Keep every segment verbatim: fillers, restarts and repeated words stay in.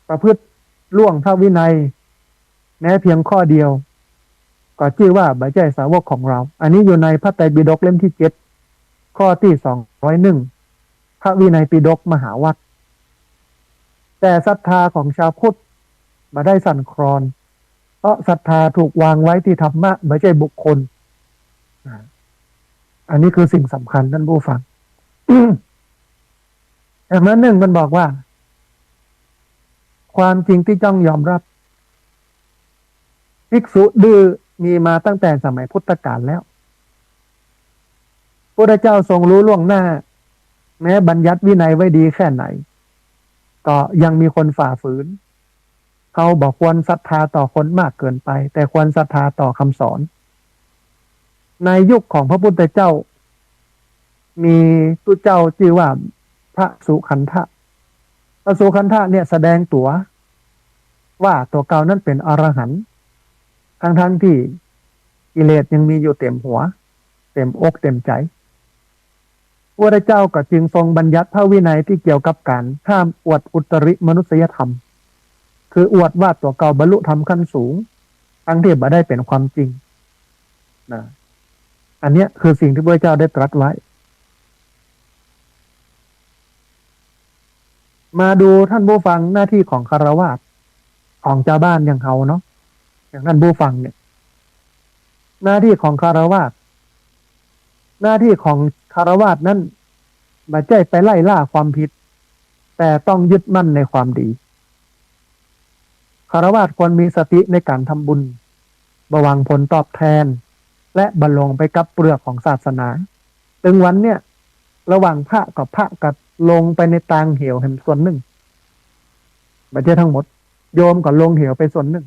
ประพฤติล่วงพระวินัย แม้เพียงข้อเดียว ก็จื้อว่าบ่ใจ้สาวกของเรา อันนี้อยู่ในพระไตรปิฎกเล่มตี้เจ็ด ข้อตี้สองร้อยหนึ่ง พระวินัยปิฎกมหาวัตร แต่ศรัทธาของชาวพุทธบ่ได้สั่นคลอน เพราะศรัทธาถูกวางไว้ตี้ธรรมะ บ่ใจ้บุคคล อ่า อันนี้คือสิ่งสำคัญท่านผู้ฟัง แถมนั้นนึ่งมันบอกว่า ความจริงตี้ต้องยอมรับ ภิกษุดื้อมีมาตั้งแต่สมัยพุทธกาลแล้ว พุทธเจ้าทรงรู้ล่วงหน้า แม้บัญญัติวินัยไว้ดีแค่ไหน ก็ยังมีคนฝ่าฝืน เฮาบ่ควรศรัทธาต่อคนมากเกินไป แต่ควรศรัทธาต่อคำสอน ในยุคของพระพุทธเจ้า มีตุ๊เจ้าจื้อว่าพระสุคันธะ พระสุคันธะเนี่ยแสดงตั๋วว่าตั๋วเก่านั้นเป๋นอรหันต์ ทั้งๆ ตี้กิเลสยังมีอยู่เต็มหัว เต็มอกเต็มใจ๋ พระพุทธเจ้าก็จึงทรงบัญญัติพระวินัยตี้เกี่ยวกับก๋านห้ามอวดอุตริมนุสยธรรม คืออวดว่าตั๋วเก่าบรรลุธรรมขั้นสูง ทั้งตี้บ่ได้เป๋นความจริง นะ อันเนี้ยคือสิ่งตี้พระพุทธเจ้าได้ตรัสไว้ มาดูท่านผู้ฟัง หน้าตี้ของฆราวาส ของจาวบ้านอย่างเฮาเนาะ อย่างท่านผู้ฟังเนี่ย หน้าตี้ของฆราวาส หน้าตี้ของฆราวาสนั้น บ่ใจ้ไปไล่ล่าความผิด แต่ต้องยึดมั่นในความดี ฆราวาสควรมีสติในก๋านทำบุญ บ่หวังผลตอบแทน และบ่หลงไปกับเปลือกของศาสนา ตึงวันเนี่ย ระหว่างพระกับพระก็ลงไปในตางเหวแหมส่วนนึ่ง บ่ใจ้ทั้งหมด โยมก็ลงเหวไปส่วนนึ่ง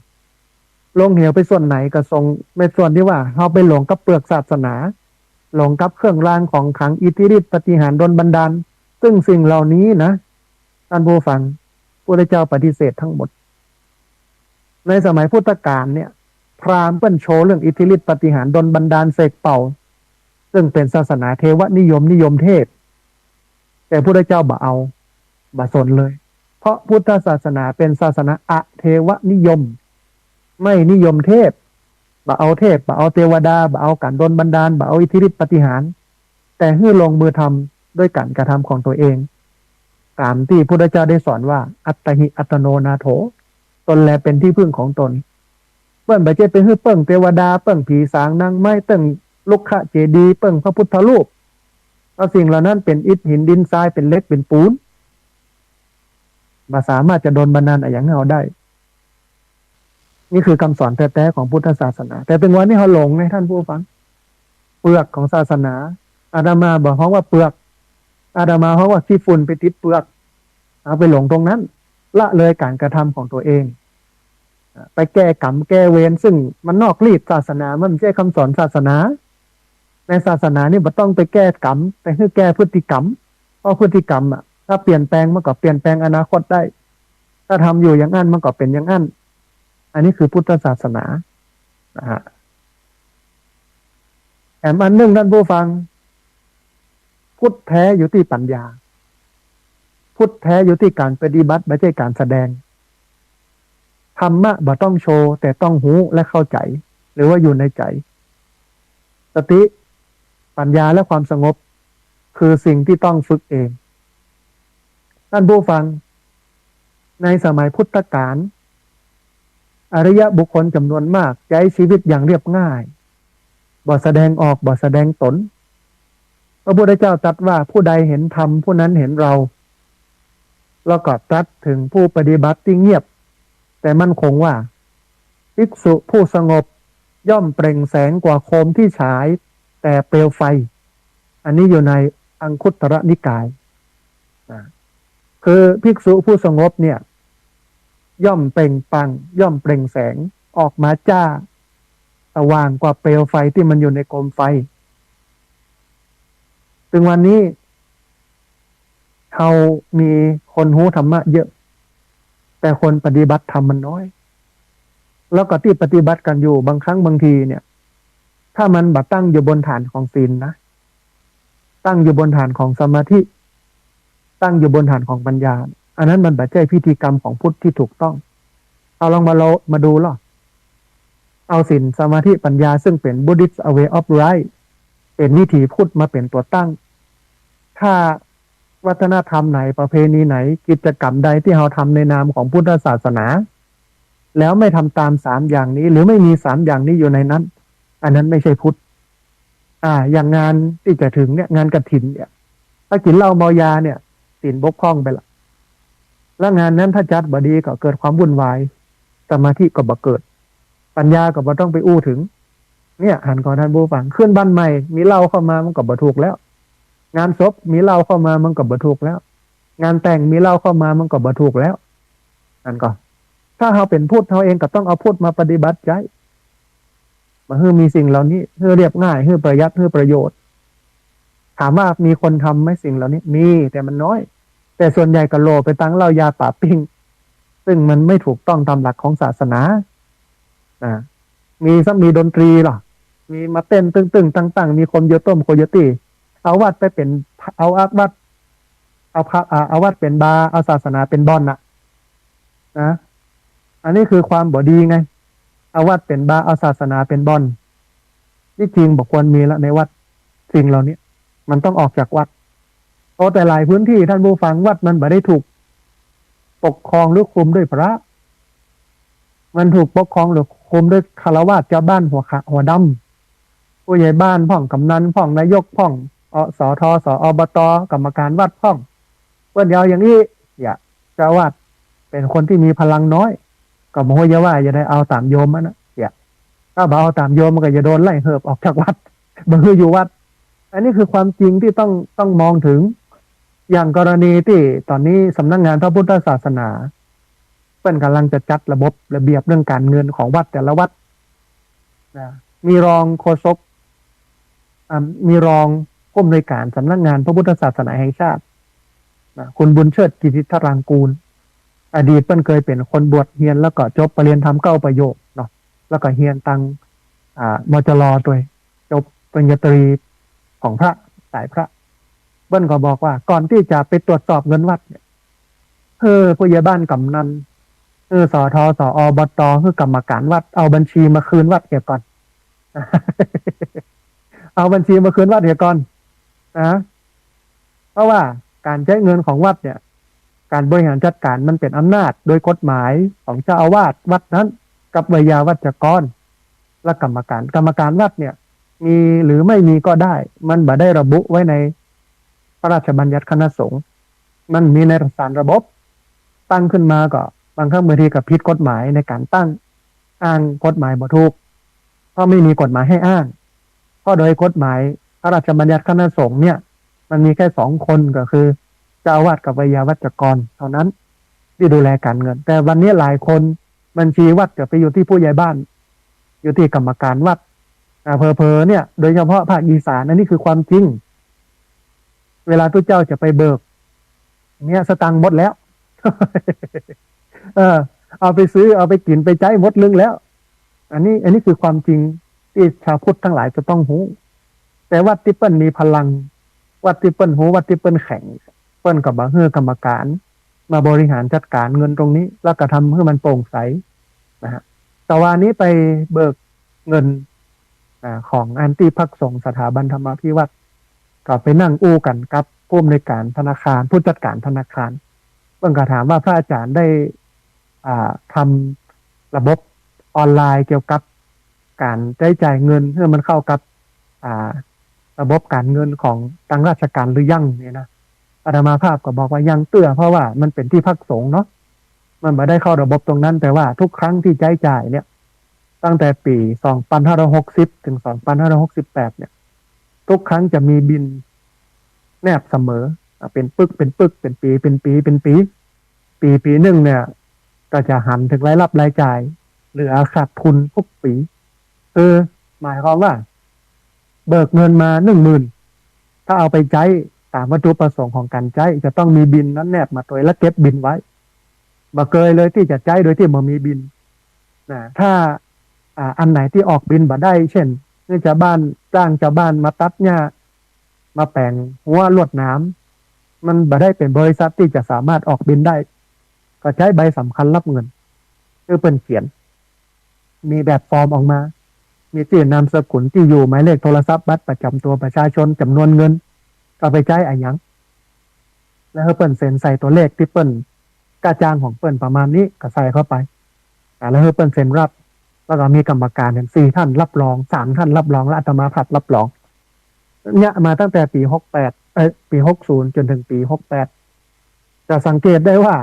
ลงเหวไปส่วนไหนก็ส่ง ในส่วนตี้ว่าเฮาไปหลงกับเปลือกศาสนา หลงกับเครื่องรางของขลัง อิทธิฤทธิปาฏิหาริย์ดลบันดาล ซึ่งสิ่งเหล่านี้นะ ท่านผู้ฟัง พระพุทธเจ้าปฏิเสธทั้งหมด ในสมัยพุทธกาลเนี่ย พราหมณ์เปิ้นโชว์เรื่องอิทธิฤทธิปาฏิหาริย์ดลบันดาลเสกเป่า ซึ่งเป๋นศาสนาเทวนิยม นิยมเทพ แต่พระพุทธเจ้าบ่เอา บ่สนเลย เพราะพุทธศาสนาเป๋นศาสนาอเทวนิยม ไม่นิยมเทพ บ่เอาเทพ บ่เอาเตวดา บ่เอาก๋านดลบันดาล บ่เอาอิทธิฤทธิปาฏิหาริย์ แต่หื้อลงมือทำด้วยก๋านกระทำของตัวเอง ต๋ามตี้พระพุทธเจ้าได้สอนว่า อัตตหิอัตตโนนาโถ ตนแลเป๋นที่พึ่งของตน เปิ้นบ่ใจ้ไปหื้อเปิ้งเตวดา เปิ้งผีสางนางไม้ เปิ้งลุกขเจดีย์ เปิ้งพระพุทธรูป เพราะสิ่งเหล่านั้นเป๋นอิฐหินดินทราย เป๋นเหล็กเป๋นปูน บ่สามารถจะดลบันดาลอะหยังหื้อเฮาได้ นี่คือคำสอนแต๊ๆ ของพุทธศาสนา แต่ตึงวันนี้เฮาหลงไงท่านผู้ฟัง เปลือกของศาสนา อาตมาบ่ฮ้องว่าเปลือก อาตมาฮ้องว่าขี้ฝุ่นไปติดเปลือก เอาไปหลงตรงนั้น ละเลยก๋านกระทำของตัวเอง ไปแก้กรรมแก้เวร ซึ่งมันนอกลีดศาสนา มันบ่ใจ้คำสอนศาสนา ในศาสนานี่บ่ต้องไปแก้กรรม แต่หื้อแก้พฤติกรรม เพราะพฤติกรรมอะ ถ้าเปลี่ยนแปลงมันก็เปลี่ยนแปลงอนาคตได้ ถ้าทำอยู่อย่างอั้นมันก็เป๋นอย่างอั้น อันนี้คือพุทธศาสนา นะฮะ แถมอันนึ่งท่านผู้ฟัง พุทธแท้อยู่ตี้ปัญญา พุทธแท้อยู่ตี้ก๋านปฏิบัติ บ่ใจ้ก๋านแสดง ธรรมะบ่ต้องโชว์ แต่ต้องฮู้และเข้าใจ๋ หรือว่าอยู่ในใจ๋ สติ ปัญญา และความสงบ คือสิ่งตี้ต้องฝึกเอง ท่านผู้ฟัง ในสมัยพุทธกาล อริยบุคคลจ๋ำนวนมากใจ๊ชีวิตอย่างเรียบง่าย บ่แสดงออก บ่แสดงต๋น พระพุทธเจ้าตรัสว่า ผู้ใดเห็นธรรม ผู้นั้นเห็นเรา แล้วก็ตรัสเถิงผู้ปฏิบัติตี้เงียบ แต่มั่นคงว่า ภิกษุผู้สงบย่อมเปล่งแสงกว่าโคมที่ฉายแต่เปลวไฟ อันนี้อยู่ในอังคุตรนิกาย นะ คือภิกษุผู้สงบเนี่ย ย่อมเปล่งปลั่ง ย่อมเปล่งแสงออกมาจ้า สว่างกว่าเปลวไฟตี้มันอยู่ในโคมไฟ ซึ่งวันนี้ เฮามีคนฮู้ธรรมะเยอะ แต่คนปฏิบัติธรรมมันน้อย แล้วก็ตี้ปฏิบัติกั๋นอยู่บางครั้งบางทีเนี่ย ถ้ามันบ่ตั้งอยู่บนฐานของศีลนะ ตั้งอยู่บนฐานของสมาธิ ตั้งอยู่บนฐานของปัญญา อันนั้นมันบ่ใจ้พิธีกรรมของพุทธตี้ถูกต้อง เอาลองมาโล- มาดูลอ เอาศีล สมาธิ ปัญญา ซึ่งเป๋น Buddhist way of life เป๋นวิถีพุทธมาเป๋นตั๋วตั้ง ถ้าวัฒนธรรมไหน ประเพณีไหน กิจกรรมใดตี้เฮาทำในนามของพุทธศาสนา แล้วไม่ทำตามสามอย่างนี้ หรือไม่มีสามอย่างนี้อยู่ในนั้น อันนั้นไม่ใช่พุทธ อ่า อย่างงานตี้จะเถิงเนี่ย งานกฐินเนี่ย ถ้ากิ๋นเหล้าเมายาเนี่ย ศีลบกพร่องไปละ แล้วงานนั้นถ้าจัดบ่ดีก็เกิดความวุ่นวาย สมาธิก็บ่เกิด ปัญญาก็บ่ต้องไปอู้เถิง เนี่ย หันก่อท่านผู้ฟัง ขึ้นบ้านใหม่ มีเหล้าเข้ามามันก็บ่ถูกแล้ว งานศพมีเหล้าเข้ามามันก็บ่ถูกแล้ว งานแต่งมีเหล้าเข้ามามันก็บ่ถูกแล้ว หันก่อ ถ้าเฮาเป๋นพุทธ เฮาเองก็ต้องเอาพุทธมาปฏิบัติใจ๊ บ่หื้อมีสิ่งเหล่านี้ หื้อเรียบง่าย หื้อประหยัด หื้อประโยชน์ ถามว่ามีคนทำไหมสิ่งเหล่านี้ มี แต่มันน้อย แต่ส่วนใหญ่ก็โหล่ไปตางเหล้ายาป๋าปิ้ง ซึ่งมันไม่ถูกต้องตามหลักของศาสนา อ่า มีซ้ำ มีดนตรีลอ มีมาเต้นตึ้งๆ ตั้งๆ มีคนโยต้มโคโยตี้ เอาวัดไปเป๋น เอาวัด เอาพระ อ่า เอาวัดเป๋นบาร์ เอาศาสนาเป๋นบ่อนน่ะ นะ อันนี้คือความบ่ดีไง เอาวัดเป๋นบาร์ เอาศาสนาเป๋นบ่อน ตี้จริงบ่ควรมีละในวัด สิ่งเหล่านี้มันต้องออกจากวัด โอ้ แต่หลายพื้นที่ท่านผู้ฟัง วัดมันบ่ได้ถูกปกครองหรือคุมด้วยพระ มันถูกปกครองหรือคุมด้วยฆราวาส จาวบ้านหัวขาวหัวดำ ผู้ใหญ่บ้านพ่อง กำนันพ่อง นายกพ่อง อ ส ท ส อบต กรรมการวัดพ่อง เปิ้นจะเอาอย่างอี้ เยียะ เจ้าอาวาสเป๋นคนตี้มีพลังน้อย ก็บ่ฮู้จะว่าจะได้เอาต๋ามโยมมันนะ เยียะ ถ้าบ่เอาต๋ามโยมมันก็จะโดนไล่เหิบออกจากวัด บ่หื้ออยู่วัด อันนี้คือความจริงตี้ต้อง ต้องมองเถิง อย่างกรณีตี้ต๋อนนี้สำนักงานพระพุทธศาสนา เปิ้นก่ำลังจะจัดระบบระเบียบเรื่องก๋านเงินของวัดแต่ละวัด นะ มีรองโฆษก อ่า มีรองผู้อำนวยการสำนักงานพระพุทธศาสนาแห่งชาติ นะ คุณบุญเชิด กิติธารางกูล อดีตเปิ้นเกยเป๋นคนบวชเฮียน แล้วก็จบปริญญาธรรมเก้าประโยคเนาะ แล้วก็เฮียนตาง อ่า มจร ตวย จบปริญญาตรีของพระ สายพระ เปิ้นก็บอกว่าก่อนตี้จะไปตรวจสอบเงินวัดเนี่ย หื้อผู้ใหญ่บ้านกำนัน หื้อ ส ท ส อบต หื้อกรรมการวัด เอาบัญชีมาคืนวัดเหียก่อน เอาบัญชีมาคืนวัดเหียก่อน นะ เพราะว่าก๋านใจ๊เงินของวัดเนี่ย ก๋านบริหารจัดก๋านมันเป๋นอำนาจโดยกฎหมายของเจ้าอาวาสวัดนั้น กับไวยาวัจกร และกรรมการ กรรมการวัดเนี่ย มีหรือไม่มีก็ได้ มันบ่ได้ระบุไว้ในพระราชบัญญัติคณะสงฆ์ มันมีในสารระบบ ตั้งขึ้นมาก็บางครั้งบางทีก็ผิดกฎหมายในก๋านตั้ง อ้างกฎหมายบ่ถูก เพราะไม่มีกฎหมายให้อ้าง เพราะโดยกฎหมายพระราชบัญญัติคณะสงฆ์เนี่ย มันมีแค่สองคนก็คือเจ้าอาวาสกับไวยาวัจกรเท่านั้น ตี้ดูแลก๋านเงิน แต่วันนี้หลายคนบัญชีวัดก็ไปอยู่ตี้ผู้ใหญ่บ้าน อยู่ตี้กรรมการวัด อ่า เผลอๆ เนี่ย โดยเฉพาะภาคอีสาน อันนี้คือความจริง เวลาตุ๊เจ้าจะไปเบิก เนี่ย สตางค์หมดแล้ว เออ เอาไปซื้อ เอาไปกิ๋น ไปใจ๊หมดลึงแล้ว อันนี้ อันนี้คือความจริงตี้ชาวพุทธทั้งหลายจะต้องฮู้ แต่วัดตี้เปิ้นมีพลัง วัดตี้เปิ้นฮู้ วัดตี้เปิ้นแข็ง เปิ้นก็บ่หื้อกรรมการมาบริหารจัดก๋านเงินตรงนี้ แล้วก็ทำให้มันโปร่งใสนะฮะ แต่วันนี้ไปเบิกเงิน อ่า ของอันตี้พักสงฆ์สถาบันธรรมาภิวัฒน์ ก็ไปนั่งอู้กั๋นกับผู้อำนวยการธนาคาร ผู้จัดก๋านธนาคาร เปิ้นก็ถามว่าพระอาจารย์ได้ อ่า ทำระบบออนไลน์เกี่ยวกับก๋านใจ๊จ่ายเงินหื้อมันเข้ากับ อ่า ระบบก๋านเงินของตางราชการหรือยังเนี่ยนะ อาตมาภาพก็บอกว่ายังเตื้อ เพราะว่ามันเป๋นตี้พักสงฆ์เนาะ มันบ่ได้เข้าระบบตรงนั้น แต่ว่าทุกครั้งตี้ใจ๊จ่ายเนี่ย ตั้งแต่ปี๋สองพันห้าร้อยหกสิบ ถึง สองพันห้าร้อยหกสิบแปด เนี่ย ทุกครั้งจะมีบิลแนบเสมอ อ่ะ เป๋นปึก เป๋นปึก เป๋นปี๋ เป๋นปี๋ เป๋นปี๋ ปี๋ ปี๋นึ่งเนี่ย ก็จะหันเถิงรายรับรายจ่าย เหลือขาดทุนทุกปี๋ คือหมายความว่า เบิกเงินมา หนึ่งหมื่น ถ้าเอาไปใจ๊ต๋ามวัตถุประสงค์ของก๋านใจ๊ จะต้องมีบิลนั้นแนบมาตวย และเก็บบิลไว้ บ่เกยเลยตี้จะใจ๊โดยตี้บ่มีบิลนะ ถ้า อ่า อันไหนตี้ออกบิลบ่ได้ เช่น หื้อจาวบ้าน จ้างจาวบ้านมาตัดหญ้า มาแป๋งฮั้วลวดหนาม มันบ่ได้เป๋นบริษัทตี้จะสามารถออกบิลได้ ก็ใจ๊ใบสำคัญฮับเงิน หื้อเปิ้นเขียน มีแบบฟอร์มออกมา มีจื้อนามสกุล ตี้อยู่ หมายเลขโทรศัพท์ บัตรประจำตัวประชาชน จ๋ำนวนเงิน ก็ไปใจ๊อะหยัง แล้วหื้อเปิ้นเซ็นใส่ตั๋วเลขตี้เปิ้น ค่าจ้างของเปิ้นประมาณนี้ ก็ใส่เข้าไป อ่า แล้วหื้อเปิ้นเซ็นฮับ แล้วก็มีกรรมการเห็นสี่ท่านฮับรอง สามท่านฮับรอง และอาตมาภาพฮับรอง เนี่ยมาตั้งแต่ปี๋หกแปด เอ้ย ปี๋หกศูนย์ จ๋นเถิงปี๋หกแปด จะสังเกตได้ว่า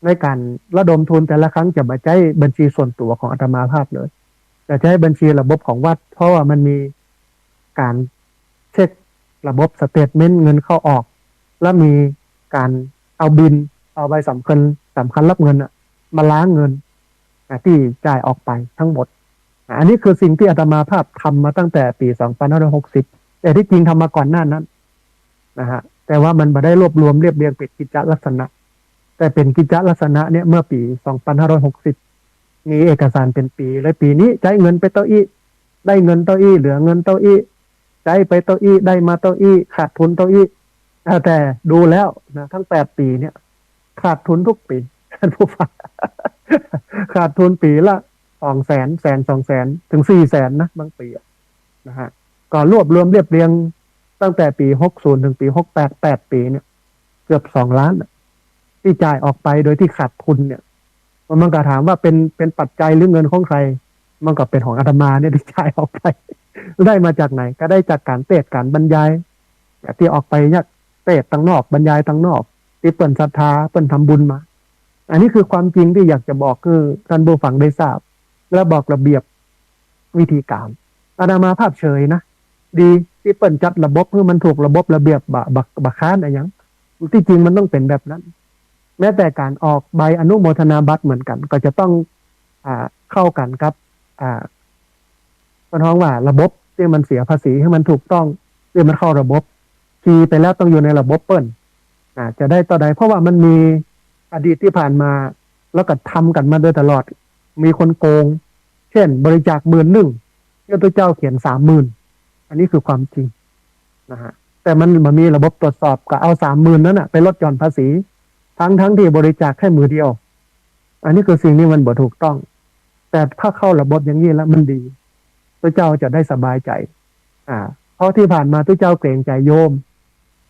ในก๋านระดมทุนแต่ละครั้งจะบ่ใจ๊บัญชีส่วนตั๋วของอาตมาภาพเลย จะใจ๊บัญชีระบบของวัด เพราะว่ามันมีก๋านเช็กระบบสเตทเมนต์เงินเข้าออก และมีก๋านเอาบิล เอาใบสำคัญ สำคัญฮับเงินน่ะ มาล้างเงิน อ่ะ ตี้จ่ายออกไปทั้งหมด อ่ะ อันนี้คือสิ่งตี้อาตมาภาพทำมาตั้งแต่ปี๋สองพันห้าร้อยหกสิบ แต่ตี้จริงทำมาก่อนหน้านั้นนะฮะ แต่ว่ามันบ่ได้รวบรวมเรียบเรียงเป๋นกิจจลักษณะ แต่เป๋นกิจจลักษณะเนี่ยเมื่อปี๋สองพันห้าร้อยหกสิบ มีเอกสารเป๋นปี๋เลย ปี๋นี้ใจ๊เงินไปเต้าอี้ ได้เงินเต้าอี้ เหลือเงินเต้าอี้ ใจ๊ไปเต้าอี้ ได้มาเต้าอี้ ขาดทุนเต้าอี้ อ่า แต่ดูแล้วนะ ทั้งแปดปี๋เนี่ย ขาดทุนทุกปี๋ ท่านผู้ฟัง ขาดทุนปี๋ละสองแสน แสน สองแสน ถึงสี่แสนนะ บางปี๋อะ นะฮะ ก็รวบรวมเรียบเรียงตั้งแต่ปี๋หกศูนย์ ถึงปี๋หกแปด แปดปี๋เนี่ย เกือบสองล้านน่ะ ตี้จ่ายออกไปโดยตี้ขาดทุนเนี่ย มันก็ถามว่าเป๋น เป๋นปัจจัยหรือเงินของใคร มันก็เป๋นของอาตมาเนี่ยตี้จ่ายออกไป ได้มาจากไหน ก็ได้จากก๋านเตสน์ก๋านบรรยาย ตี้ออกไปเนี่ย เตสน์ตังนอก บรรยายตังนอก ตี้เปิ้นศรัทธา เปิ้นทำบุญมา อันนี้คือความจริงตี้อยากจะบอกหื้อท่านผู้ฟังได้ทราบ และบอกระเบียบวิธีการ อาตมาภาพเฉยนะ ดีตี้เปิ้นจัดระบบหื้อมันถูกระบบระเบียบ บ่ บ่ บ่ค้านอะหยัง ตี้จริงมันต้องเป๋นแบบนั้น แม้แต่ก๋านออกใบอนุโมทนาบัตรเหมือนกั๋น ก็จะต้อง อ่า เข้ากั๋นกับ อ่า เปิ้นฮ้องว่าระบบตี้มันเสียภาษีหื้อมันถูกต้อง ตี้มันเข้าระบบ คีย์ไปแล้วต้องอยู่ในระบบเปิ้น อ่า จะได้เต้าใด เพราะว่ามันมีอดีตตี้ผ่านมา แล้วก็ทำกั๋นมาโดยตลอด มีคนโกง เช่น บริจาคหมื่นนึ่ง ยอดเจ้าเขียนสามหมื่น อันนี้คือความจริงนะฮะ แต่มัน มันมีระบบตรวจสอบ ก็เอาสามหมื่นนั้นน่ะไปลดหย่อนภาษี ทั้งๆ ตี้บริจาคแค่หมื่นเดียว อันนี้คือสิ่งตี้มันบ่ถูกต้อง แต่ถ้าเข้าระบบอย่างนี้แล้วมันดี พระเจ้าจะได้สบายใจ๋ อ่า เพราะตี้ผ่านมาพระเจ้าเกรงใจ๋โยม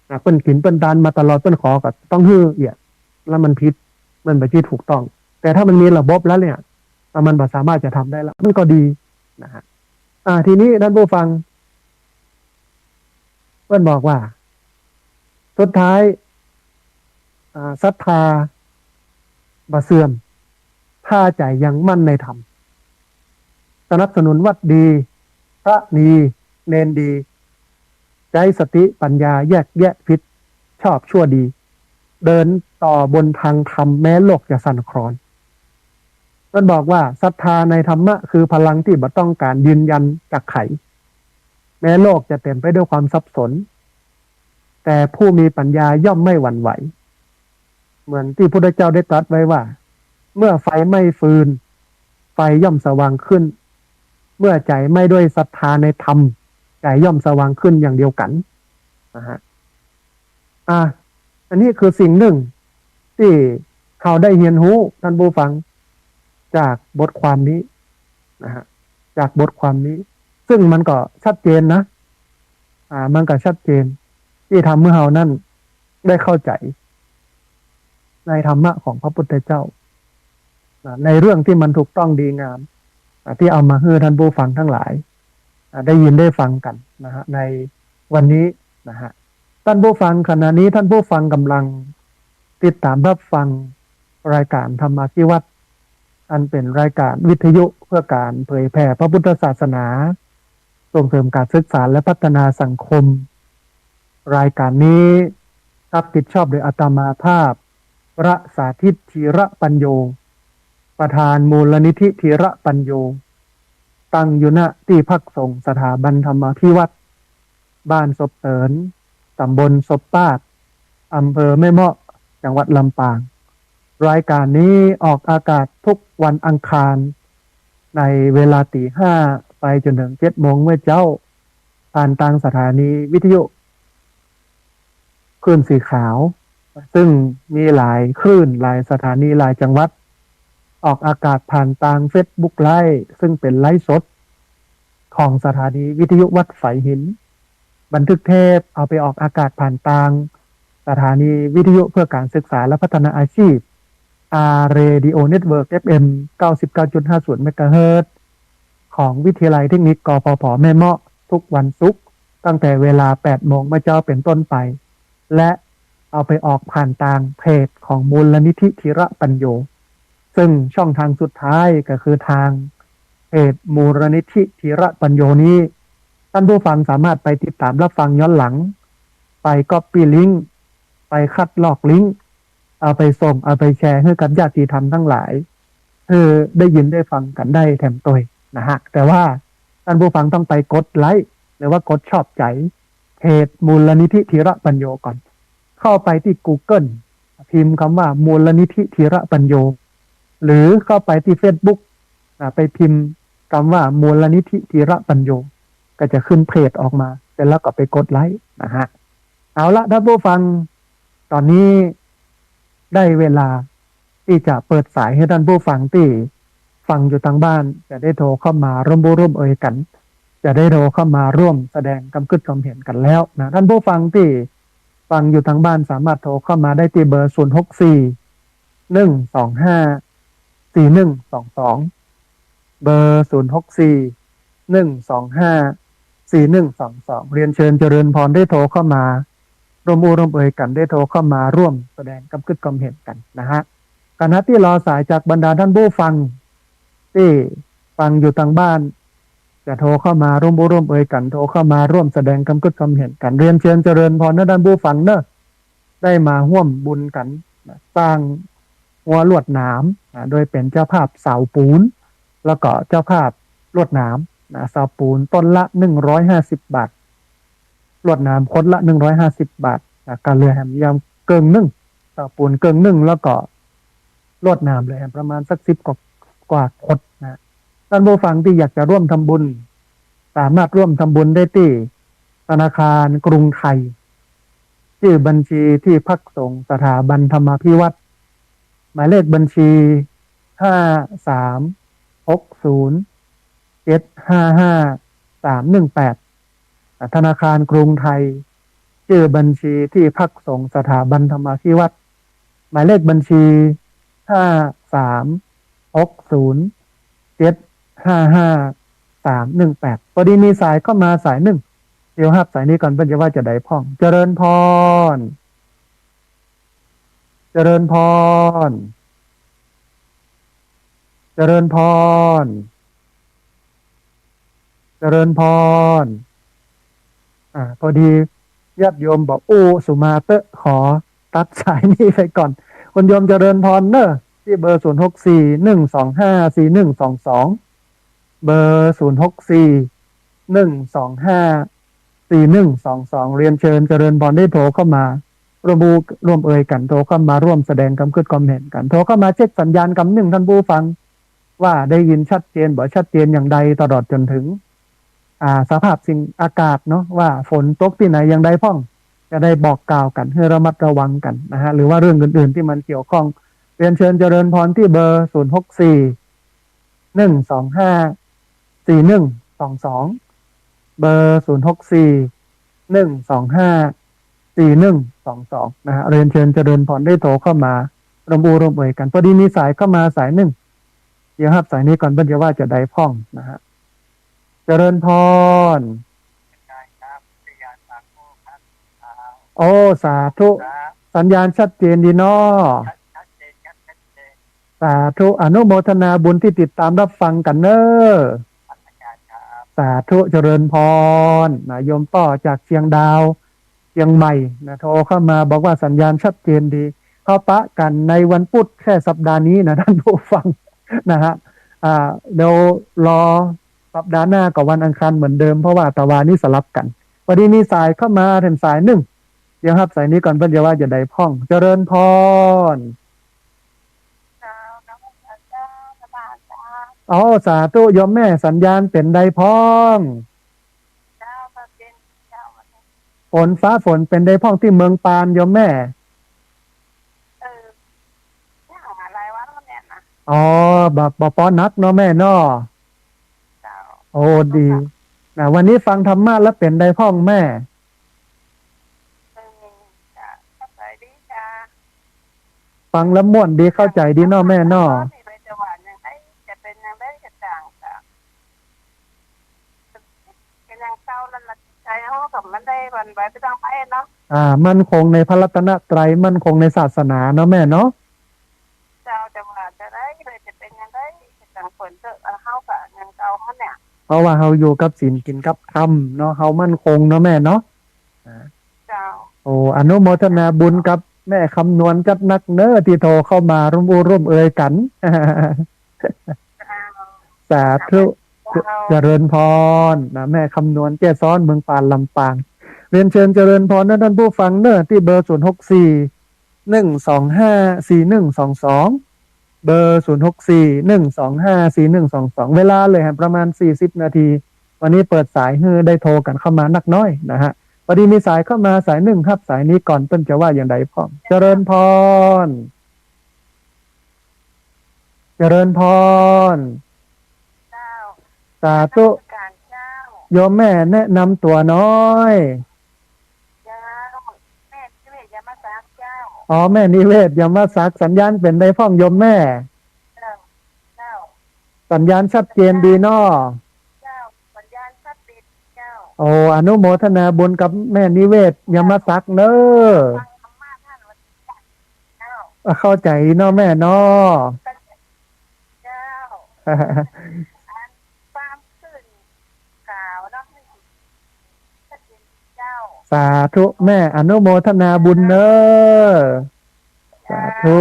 อ่า เปิ้นกิ๋นเปิ้นตานมาตลอด เปิ้นขอก็ต้องหื้อเอี้ย แล้วมันผิด มันบ่ใจ้ถูกต้อง แต่ถ้ามันมีระบบแล้วเนี่ย อ่า มันบ่สามารถจะทำได้แล้ว มันก็ดีนะฮะ อ่า ทีนี้ท่านผู้ฟัง เปิ้นบอกว่า สุดท้าย อ่า ศรัทธาบ่เสื่อม ถ้าใจ๋ยังมั่นในธรรม สนับสนุนวัดดี พระดี เณรดี ใจ๊สติปัญญาแยกแยะผิดชอบชั่วดี เดินต่อบนทางธรรมแม้โลกจะสั่นคลอน เปิ้นบอกว่าศรัทธาในธรรมะคือพลังตี้บ่ต้องก๋านยืนยันจาไข แม้โลกจะเต๋มไปด้วยความสับสน แต่ผู้มีปัญญาย่อมไม่หวั่นไหว เหมือนตี้พุทธเจ้าได้ตรัสไว้ว่า เมื่อไฟไหม้ฟืน ไฟย่อมสว่างขึ้น เมื่อใจ๋ไหม้ด้วยศรัทธาในธรรม ใจ๋ย่อมสว่างขึ้นอย่างเดียวกั๋น นะฮะ อ่ะ อันนี้คือสิ่งนึ่งตี้เฮาได้เฮียนฮู้ ท่านผู้ฟัง จากบทความนี้นะฮะ จากบทความนี้ ซึ่งมันก็ชัดเจนนะ อ่า มันก็ชัดเจน ตี้ทำหื้อเฮานั้นได้เข้าใจ๋ในธรรมะของพระพุทธเจ้า นะ ในเรื่องตี้มันถูกต้องดีงาม อ่ะ ตี้เอามาหื้อท่านผู้ฟังตังหลาย อ่ะ ได้ยินได้ฟังกั๋นนะฮะ ในวันนี้นะฮะ ท่านผู้ฟัง ขณะนี้ท่านผู้ฟังก่ำลังติดต๋ามฮับฟังรายก๋านธรรมาภิวัตน์ อันเป๋นรายก๋านวิทยุเพื่อก๋านเผยแผ่พระพุทธศาสนา ส่งเสริมก๋านศึกษาและพัฒนาสังคม รายก๋านนี้ฮับผิดชอบโดยอาตมาภาพ พระสาธิต ธีระปัญโญ ประธานมูลนิธิธีระปัญโญ ตั้งอยู่ ณ ตี้พักสงฆ์สถาบันธรรมาภิวัตน์ บ้านศพเติน ต๋ำบลศพปาด อำเภอแม่เมาะ จังหวัดลำปาง รายก๋านนี้ออกอากาศทุกวันอังคาร ในเวลาตี๋ห้า ไปจ๋นเถิงเจ็ดโมงเมื่อเจ๊า ผ่านตางสถานีวิทยุ คลื่นสีขาว ซึ่งมีหลายคลื่น หลายสถานี หลายจังหวัด ออกอากาศผ่านตางเฟซบุ๊กไลฟ์ ซึ่งเป๋นไลฟ์สดของสถานีวิทยุวัดฝายหิน บันทึกเทปเอาไปออกอากาศผ่านตางสถานีวิทยุเพื่อการศึกษาและพัฒนาอาชีพ อาร์ Radio Network เอฟ เอ็ม เก้าสิบเก้าจุดห้าศูนย์เมกะเฮิรตซ์ ของวิทยาลัยเทคนิค กฟผ แม่เมาะ ทุกวันศุกร์ ตั้งแต่เวลา แปดโมงเมื่อเจ๊าเป๋นต้นไป และเอาไปออกผ่านตางเพจของมูลนิธิธีระปัญโญ ซึ่งช่องทางสุดท้ายก็คือตางเพจมูลนิธิธีระปัญโญนี้ ท่านผู้ฟังสามารถไปติดตามรับฟังย้อนหลัง ไปก๊อปปี้ลิงก์ ไปคัดลอกลิงก์ เอาไปส่ง เอาไปแชร์หื้อกับญาติธรรมตังหลาย หื้อได้ยินได้ฟังกั๋นได้แถมตวยนะฮะ แต่ว่าท่านผู้ฟังต้องไปกดไลก์ หรือว่ากดชอบใจ๋เพจมูลนิธิธีระปัญโญก่อน เข้าไปตี้ กูเกิล พิมพ์กำว่ามูลนิธิธีระปัญโญ หรือเข้าไปตี้เฟซบุ๊ก อ่า ไปพิมพ์กำว่ามูลนิธิธีระปัญโญ ก็จะขึ้นเพจออกมา เสร็จแล้วก็ไปกดไลก์นะฮะ เอาละท่านผู้ฟัง ต๋อนนี้ได้เวลาตี้จะเปิดสายหื้อท่านผู้ฟังตี้ฟังอยู่ตางบ้าน จะได้โทรเข้ามาร่วมอู้ร่วมเอยกั๋น จะได้โทรเข้ามาร่วมแสดงกำกึ๊ดกำเห็นกั๋นแล้วนะ ท่านผู้ฟังตี้ฟังอยู่ตางบ้านสามารถโทรเข้ามาได้ตี้เบอร์ ศูนย์หกสี่ หนึ่งสองห้า สี่หนึ่งสองสอง เบอร์ ศูนย์หกสี่ หนึ่งสองห้า สี่หนึ่งสองสอง เรียนเชิญเจริญพรได้โทรเข้ามาร่วมอู้ร่วมเอยกั๋น ได้โทรเข้ามาร่วมแสดงกำกึ๊ดกำเห็นกั๋นนะฮะ ขณะตี้รอสายจากบรรดาท่านผู้ฟังตี้ฟังอยู่ตางบ้าน จะโทรเข้ามาร่วมอู้ร่วมเอยกั๋น โทรเข้ามาร่วมแสดงกำกึ๊ดกำเห็นกั๋น เรียนเชิญเจริญพรนะท่านผู้ฟังเนอะ ได้มาฮ่วมบุญกั๋นนะ สร้างฮั้วลวดหนามนะ โดยเป๋นเจ้าภาพเสาปูน แล้วก็เจ้าภาพลวดหนามนะ เสาปูนต้นละ หนึ่งร้อยห้าสิบ บาท ลวดหนามคนละ หนึ่งร้อยห้าสิบ บาทนะ ก็เหลือแหมยำเกิ่งนึ่ง เสาปูนเกิ่งนึ่ง แล้วก็ลวดหนามเหลือแหมประมาณสัก สิบ กว่า กว่าคนนะ ท่านผู้ฟังตี้อยากจะร่วมทำบุญ สามารถร่วมทำบุญได้ตี้ธนาคารกรุงไทย ชื่อบัญชีที่พักสงฆ์สถาบันธรรมาภิวัฒน์ หมายเลขบัญชี ห้าสามหกศูนย์เจ็ดห้าห้าสามหนึ่งแปด ธนาคารกรุงไทย ชื่อบัญชีที่พักสงฆ์สถาบันธรรมาภิวัฒน์ หมายเลขบัญชี ห้าสามหกศูนย์เจ็ดห้าห้าสามหนึ่งแปด พอดีมีสายเข้ามาสายนึ่ง เดี๋ยวฮับสายนี้ก่อน เปิ้นจะว่าจะใดพ่อง เจริญพร เจริญพร เจริญพร เจริญพร อ่า พอดีญาติโยมบอกอู้สุมาเต๊อะ ขอตัดสายนี้ไปก่อน คุณโยมเจริญพรเนอะ ตี้เบอร์ ศูนย์หกสี่ หนึ่งสองห้า สี่หนึ่งสองสอง เบอร์ ศูนย์หกสี่ หนึ่งสองห้า สี่หนึ่งสองสอง เรียนเชิญเจริญพรได้โทรเข้ามา ร่วมอู้ร่วมเอยกั๋น โทรเข้ามาร่วมแสดงกำกึ๊ดกำเห็นกั๋น โทรเข้ามาเช็คสัญญาณกำนึ่งท่านผู้ฟัง ว่าได้ยินชัดเจนบ่ชัดเจนอย่างใด ตลอดจ๋นถึง อ่า สภาพสิ่งอากาศเนาะ ว่าฝนตกตี้ไหนอย่างใดพ่อง จะได้บอกกล่าวกั๋นหื้อระมัดระวังกั๋นนะฮะ หรือว่าเรื่องอื่นๆตี้มันเกี่ยวข้อง เรียนเชิญเจริญพรตี้เบอร์ ศูนย์หกสี่ หนึ่งสองห้า สี่หนึ่งสองสอง เบอร์ ศูนย์หกสี่ หนึ่งสองห้า สี่หนึ่งสองสอง นะฮะ เรียนเชิญเจริญพรได้โทรเข้ามาร่วมอู้ร่วมเอยกั๋น พอดีมีสายเข้ามาสายนึ่ง เดี๋ยวฮับสายนี้ก่อน เปิ้นจะว่าจะใดพ่องนะฮะ เจริญพร โอ้ สาธุ สัญญาณชัดเจนดีเนาะ สาธุ อนุโมทนาบุญตี้ติดต๋ามรับฟังกั๋นเน้อ สาธุ เจริญพร นะ โยมป้อจากเชียงดาว เชียงใหม่ นะ โทรเข้ามาบอกว่าสัญญาณชัดเจนดี เฮาปะกั๋นในวันพุธแค่สัปดาห์นี้นะ ท่านผู้ฟัง นะฮะ อ่า เดี๋ยวรอสัปดาห์หน้าก็วันอังคารเหมือนเดิม เพราะว่าตะวานี้สลับกั๋น พอดีมีสายเข้ามาแถมสายนึ่ง เดี๋ยวฮับสายนี้ก่อน เปิ้นจะว่าจะใดพ่อง เจริญพร เจ้า นมัสการเจ้า นมัสการ อ๋อ สาธุ โยมแม่ สัญญาณเป๋นใดพ่อง เจ้า ก็เป๋น เจ้า ฝนฟ้าฝนเป๋นใดพ่องตี้เมืองปาน โยมแม่ อ๋อ บ่ บ่ปอหนักเนาะแม่เนาะ เจ้า โอ้ ดี นะ วันนี้ฟังธรรมะแล้วเป๋นใดพ่องแม่ อืม จ้ะ เข้าใจ๋ดีจ้ะ ฟังแล้วม่วนดี เข้าใจ๋ดีเนาะแม่เนาะ จะว่าอย่างใด จะเป๋นอย่างใดก็จ้างจ้ะ ก็ยังเก่านั่นล่ะ จิตใจ๋เฮาก็มันได้หวั่นไหวไปตางใผเนาะ อ่า มั่นคงในพระรัตนตรัย มั่นคงในศาสนาเนาะแม่เนาะ เจ้า จะว่าจะได้เลย จะเป๋นอย่างใด ก็จ้างเปิ้นเต๊อะ เฮาก็ยังเก่าหั้นเนี่ย เพราะว่าเฮาอยู่กับศีลกิ๋นกับธรรมเนาะ เฮามั่นคงเนาะแม่เนาะ อ่า เจ้า โอ้ อนุโมทนาบุญกับแม่คำนวณจัดหนักเน้อ ตี้โทรเข้ามาร่วมอู้ร่วมเอยกั๋น เจ้า สาธุ เจ้า เจริญพร นะ แม่คำนวณ แจ้ซ้อน เมืองปาน ลำปาง เรียนเชิญเจริญพรนะต้านผู้ฟังเน้อ ตี้เบอร์ ศูนย์หกสี่ หนึ่งสองห้า สี่หนึ่งสองสอง เบอร์ ศูนย์หกสี่ หนึ่งสองห้า สี่หนึ่งสองสอง เวลาเหลือประมาณ สี่สิบนาที วันนี้เปิดสายหื้อได้โทรกั๋นเข้ามานักน้อยนะฮะ พอดีมีสายเข้ามาสายนึ่ง ฮับสายนี้ก่อน เปิ้นจะว่าอย่างใดพ่อง เจริญพร เจริญพร เจ้า สาธุ นมัสก๋านเจ้า โยมแม่แนะนำตั๋วหน้อย เจ้า แม่นิเวศ ยมศักดิ์เจ้า อ๋อ แม่นิเวศ ยมศักดิ์ สัญญาณเป๋นใดพ่องโยมแม่ เจ้า เจ้า สัญญาณชัดเจนดีเนาะ เจ้า สัญญาณชัดเจนเจ้า โอ้ อนุโมทนาบุญกับแม่นิเวศ ยมศักดิ์เน้อ ฟังธรรมะท่านวันนี้เจ้า อ่ะ เข้าใจ๋เนาะแม่เนาะ เจ้า อันความขึ้นข่าวเนาะ เจ้า สาธุแม่ อนุโมทนาบุญเน้อ สาธุ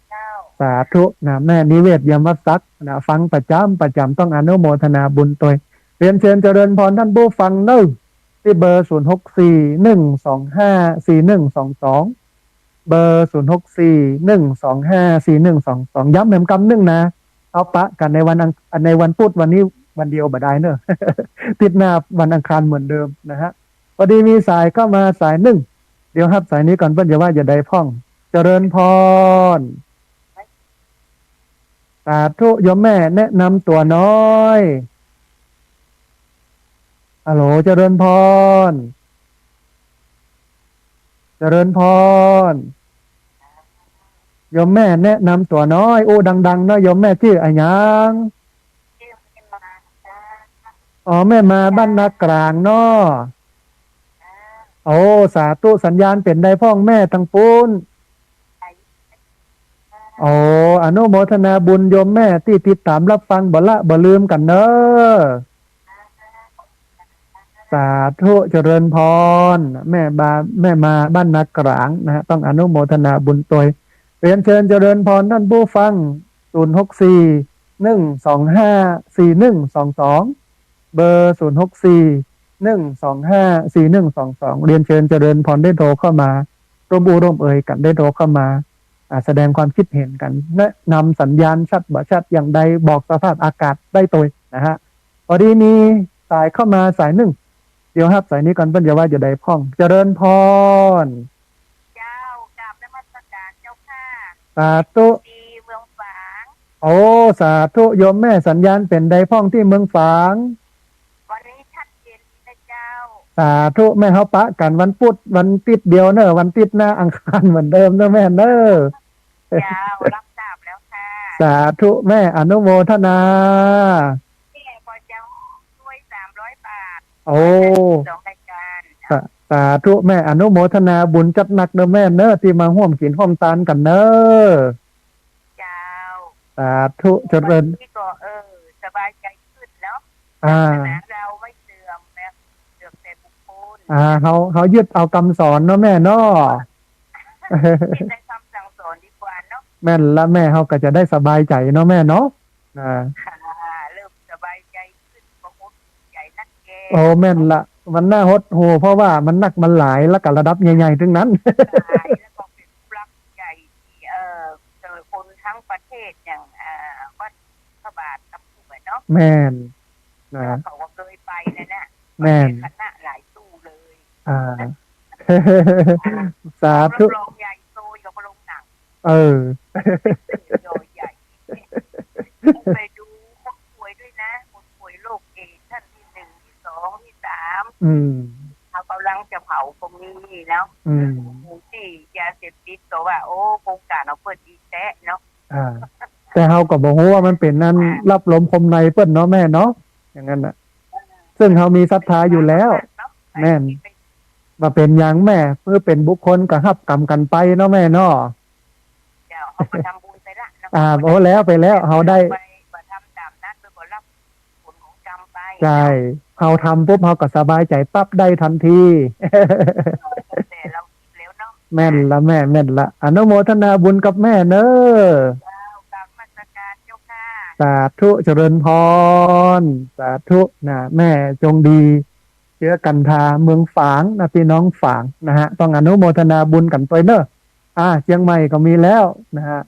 เจ้า สาธุนะ แม่นิเวศ ยมศักดิ์นะ ฟังประจ๋ำประจ๋ำ ต้องอนุโมทนาบุญตวย เรียนเชิญเจริญพรต้านผู้ฟังเน้อ ตี้เบอร์ ศูนย์หกสี่ หนึ่งสองห้า สี่หนึ่งสองสอง เบอร์ ศูนย์หกสี่ หนึ่งสองห้า สี่หนึ่งสองสอง ย้ำแหมกำนึ่งนะ เฮาปะกั๋นในวันอัง ในวันพุธ วันนี้วันเดียวบ่ได้เน้อ ติดหน้าวันอังคารเหมือนเดิมนะฮะ พอดีมีสายเข้ามาสายนึ่ง เดี๋ยวฮับสายนี้ก่อน เปิ้นจะว่าอย่างใดพ่อง เจริญพร สาธุ โยมแม่แนะนำตั๋วหน้อย ฮัลโหล เจริญพร เจริญพร โยมแม่แนะนำตั๋วหน้อย อู้ดังๆ เนาะ โยมแม่จื้ออะหยัง อ๋อ แม่มาบ้านนากลางเนาะ โอ้ สาธุ สัญญาณเป๋นใดพ่องแม่ตางปู๊น โอ้ อนุโมทนาบุญโยมแม่ตี้ติดต๋ามฮับฟังบ่ละบ่ลืมกั๋นเน้อ สาธุ เจริญพร แม่บา แม่มาบ้านนากลางนะฮะ ต้องอนุโมทนาบุญตวย เรียนเชิญเจริญพรต้านผู้ฟัง ศูนย์หกสี่ หนึ่งสองห้า สี่หนึ่งสองสอง เบอร์ ศูนย์หกสี่ หนึ่งสองห้า สี่หนึ่งสองสอง เรียนเชิญเจริญพรได้โทรเข้ามา ร่วมอู้ร่วมเอยกั๋น ได้โทรเข้ามา อ่า แสดงความคิดเห็นกั๋น แนะนำสัญญาณชัดบ่ชัดอย่างใด บอกสภาพอากาศได้ตวยนะฮะ พอดีมีสายเข้ามาสายนึ่ง เดี๋ยวฮับสายนี้ก่อน เปิ้นจะว่าอย่างใดพ่อง เจริญพร เจ้า กราบนมัสก๋านเจ้าค่ะ สาธุ ตี้เมืองฝาง โอ้ สาธุ โยมแม่สัญญาณเป๋นใดพ่องตี้เมืองฝาง วันนี้ชัดเจนดีนะเจ้า สาธุ แม่ เฮาปะกั๋นวันพุธวันติ๊ดเดียวเน้อ วันติ๊ดหน้าอังคารเหมือนเดิมเน้อแม่เน้อ เจ้า รับทราบแล้วค่ะ สาธุแม่ อนุโมทนา แม่ก็จะช่วยสามร้อยบาท โอ้ สองรายการ สา สาธุแม่ อนุโมทนาบุญจัดหนักเน้อแม่เน้อ ตี้มาฮ่วมกิ๋นฮ่วมตานกั๋นเน้อ เจ้า สาธุ เจริญ วันนี้ก็ เออ สบายใจ๋ขึ้นเนาะ อ่า ศาสนาเฮาไม่เสื่อมนะ เสื่อมแต่บุคคล อ่า เฮา เฮายึดเอากำสอนเนาะแม่เนาะ ยึดในคำสั่งสอนดีกว่าเนาะ แม่นละแม่ เฮาก็จะได้สบายใจ๋เนาะแม่เนาะ อ่า ค่ะ เริ่มสบายใจ๋ขึ้น บ่หดหู่ใจ๋นักแก โอ้ แม่นละ มันน่าหดหู่ เพราะว่ามันนักมันหลาย แล้วก็ระดับใหญ่ๆ ตึงนั้น หลาย แล้วก็เป๋นผู้หลักผู้ใหญ่ตี้ เอ่อ เจอคนทั้งประเทศอย่าง อ่า วัดพระบาทน้ำพุอะเนาะ แม่น นะ เขาก็เกยไปนะน่ะ แม่น ไปคณะหลายตู้เลย อ่า สาธุ รับรองใหญ่โต อย่ามาลงหนัง เออ เป็นสื่อโดยใหญ่ ไปดูคนป่วยด้วยนะ คนป่วยโรคเอดส์ขั้นที่หนึ่ง ที่สอง ที่สาม อืม เขากำลังจะเผาก็มีแล้ว อืม หมู่สี่ ยาเสพติดก็ว่า โอ้ โครงก๋านของเปิ้นดีแต๊เนาะ อ่า แต่เฮาก็บ่ฮู้ว่ามันเป๋นอัน อ่า ลับลมคมในเปิ้นเนาะแม่เนาะ อย่างนั้นน่ะ ซึ่งเฮามีศรัทธาอยู่แล้ว แม่น บ่าเป๋นหยังแม่ เมื่อเป๋นบุคคลก็ฮับกรรมกั๋นไปเนาะแม่เนาะ เจ้า เฮาก็ทำบุญไปละเนาะ อ่า โอ้ แล้วไปแล้ว เฮาได้ ไป บ่าทำต๋ามนั้น เปิ้นก็ฮับผลของกรรมไป ใช่ เฮาทำปุ๊บ เฮาก็สบายใจ๋ปั๊บ ได้ทันที เออ แต่เฮาคิดแล้วเนาะ แม่นละแม่ แม่นละ อนุโมทนาบุญกับแม่เน้อ เจ้า กราบนมัสก๋านเจ้าค่ะ สาธุ เจริญพร สาธุนะ แม่จงดี เจื๊อกัณฑา เมืองฝางนะ ปี้น้องฝางนะฮะ ต้องอนุโมทนาบุญกั๋นตวยเน้อ อ่า เจียงใหม่ก็มีแล้วนะฮะ